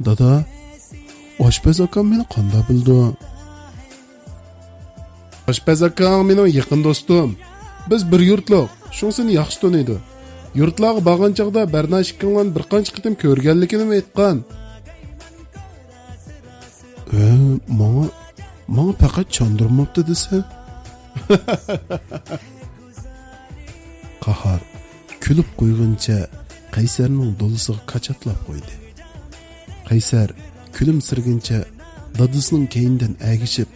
دادا، ئاشپەز ئاكام مېنى قانداق بىلىدۇ؟ ئاشپەز ئاكاڭ مېنىڭ يېقىن دوستۇم. بىز بىر يۇرتلۇق، شۇڭا سېنى ياخشى تونۇيدۇ. يۇرتلارغا بارغان چاغدا بەرنا ئىككىڭلارنى بىر قانچە قېتىم كۆرگەنلىكىنىمۇ ئېيتقان. ھە، ماڭا، ماڭا پەقەت چاندۇرماپتۇ دېسە. قاھار كۈلۈپ قويغىنىچە قەيسەرنىڭ دولىسىغا كاچاتلاپ قويدى. قەيسەر كۈلۈمسىرىگىنىچە دادىسىنىڭ كەينىدىن ئەگىشىپ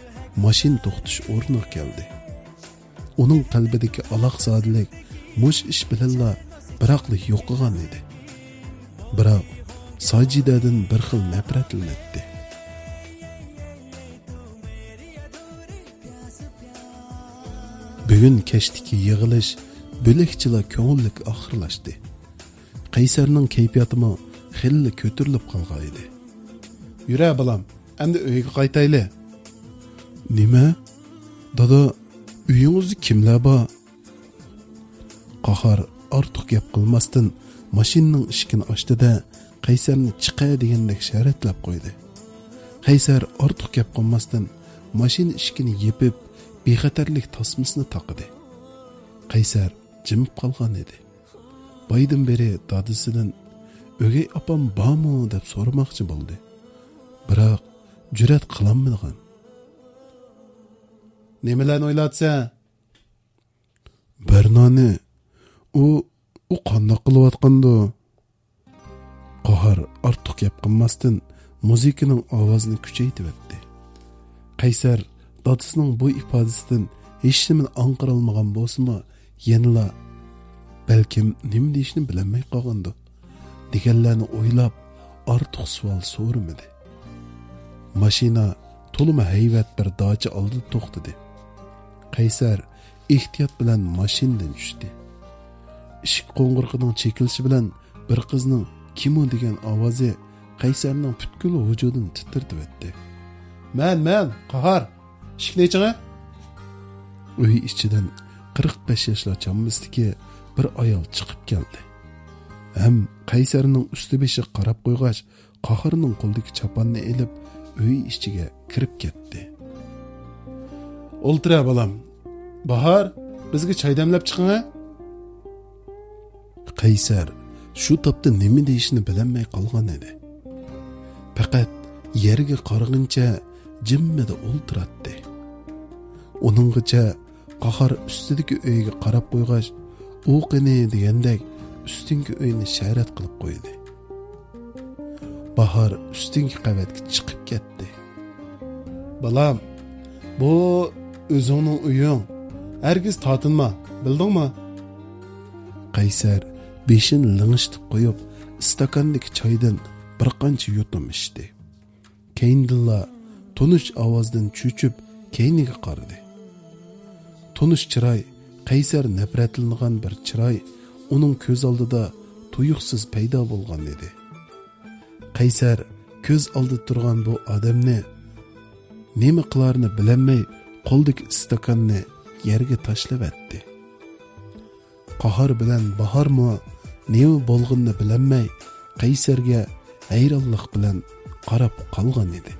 ماشىنا توختىتىش ئورنىغا كەلدى. ئۇنىڭ قەلبىدىكى ئالاقزادىلىك مۇشۇ ئىش بىلەنلا بىراقلا يوقىغان ئىدى. بىراق ساجىدەدىن بىر خىل نەپرەتلىنەتتى. بۈگۈن كەچتىكى يىغىلىش بۆلەكچىلا كۆڭۈللۈك ئاخىرلاشتى. قەيسەرنىڭ كەيپىياتىمۇ خېلىلا كۆتۈرۈلۈپ قالغان ئىدى. يۈرە بالام، ئەمدى ئۆيگە قايتايلى. نېمە؟ دادا، ئۆيىڭىزدە كىملەر بار؟ قاھار ئارتۇق گەپ قىلماستىن ماشىنىنىڭ ئىشىكىنى ئاچتى-دە، قەيسەرنى چىقە دېگەندەك شەرەتلەپ قويدى. قەيسەر ئارتۇق گەپ قىلماستىن ماشىنا ئىشىكىنى يېپىپ، بىخەتەرلىك تاسمىسىنى تاقىدى. قەيسەر جىمىپ قالغان ئىدى. بايدىن بېرى دادىسىدىن ئۆگەي ئاپام بارمۇ دەپ سورىماقچى بولدى. بىراق جۈرئەت قىلالمىغان. نېمىلەرنى ئويلاۋاتىسەن؟ بەرنانى. ئۇ، ئۇ قانداق قىلىۋاتقاندۇ؟ قاھار ئارتۇق گەپ قىلماستىن مۇزىكىنىڭ ئاۋازىنى كۈچەيتىۋەتتى. قەيسەر دادىسىنىڭ بۇ ئىپادىسىدىن ھېچنېمىنى ئاڭقىرالمىغان بولسىمۇ، يەنىلا بەلكىم نېمە دېيىشنى بىلەلمەي قالغاندۇ دېگەنلەرنى ئويلاپ، ئارتۇق سوئال سورىمىدى. ماشىنا تولىمۇ ھەيۋەت بىر داچا ئالدىدا توختىدى. قەيسەر ئېھتىيات بىلەن ماشىنىدىن چۈشتى. ئىشىك قوڭغۇرىقىنىڭ چېكىلىشى بىلەن بىر قىزنىڭ «كىم ئۇ؟» دېگەن ئاۋازى قەيسەرنىڭ پۈتكۈل ۋۇجۇدىنى تىترىتىۋەتتى. «مەن، مەن، قاھار! ئىشىكنى ئېچىڭە!» ئۆي ئىچىدىن قىرىق بەش ياشلار چامىسىدىكى بىر ئايال چىقىپ كەلدى ھەم قەيسەرنىڭ ئۈستى بېشىغا قاراپ قويغاچ، قاھارنىڭ قولىدىكى چاپاننى ئېلىپ، ئۆي ئىچىگە كىرىپ كەتتى. «ئولتۇرە، بالام. باھار، بىزگە چاي دەملەپ چىقىڭە.» قەيسەر شۇ تاپتا نېمە دېيىشنى بىلەلمەي قالغان ئىدى. پەقەت يەرگە قارىغىنىچە جىممىدە ئولتۇراتتى. ئۇنىڭغىچە قاھار ئۈستىدىكى ئۆيگە قاراپ قويغاچ، «ئۇ قېنى؟» دېگەندەك ئۈستۈنكى ئۆينى شەرەت قىلىپ قويدى. باھار ئۈستۈنكى قەۋەتكە چىقىپ كەتتى. «بالام، بۇ ئۆزۈڭنىڭ ئۆيۈڭ. ھەرگىز تارتىنما، بىلدىڭمۇ؟» قەيسەر بېشىنى لىڭشىتىپ قويۇپ، ئىستاكاندىكى چايدىن بىر قانچە يۇتۇم ئىچتى. كەينىدىنلا تونۇش ئاۋازدىن چۆچۈپ، كەينىگە قارىدى. تونۇش چىراي، قەيسەر نەپرەتلىنىدىغان بىر چىراي ئۇنىڭ كۆز ئالدىدا تۇيۇقسىز پەيدا بولغان ئىدى. قەيسەر كۆز ئالدىدا تۇرغان بۇ ئادەمنى نېمە قىلارىنى بىلەلمەي، قولىدىكى ئىستاكاننى يەرگە تاشلىۋەتتى. قاھار بىلەن باھارمۇ نېمە بولغىنىنى بىلەلمەي، قەيسەرگە ھەيرانلىق بىلەن قاراپ قالغان ئىدى.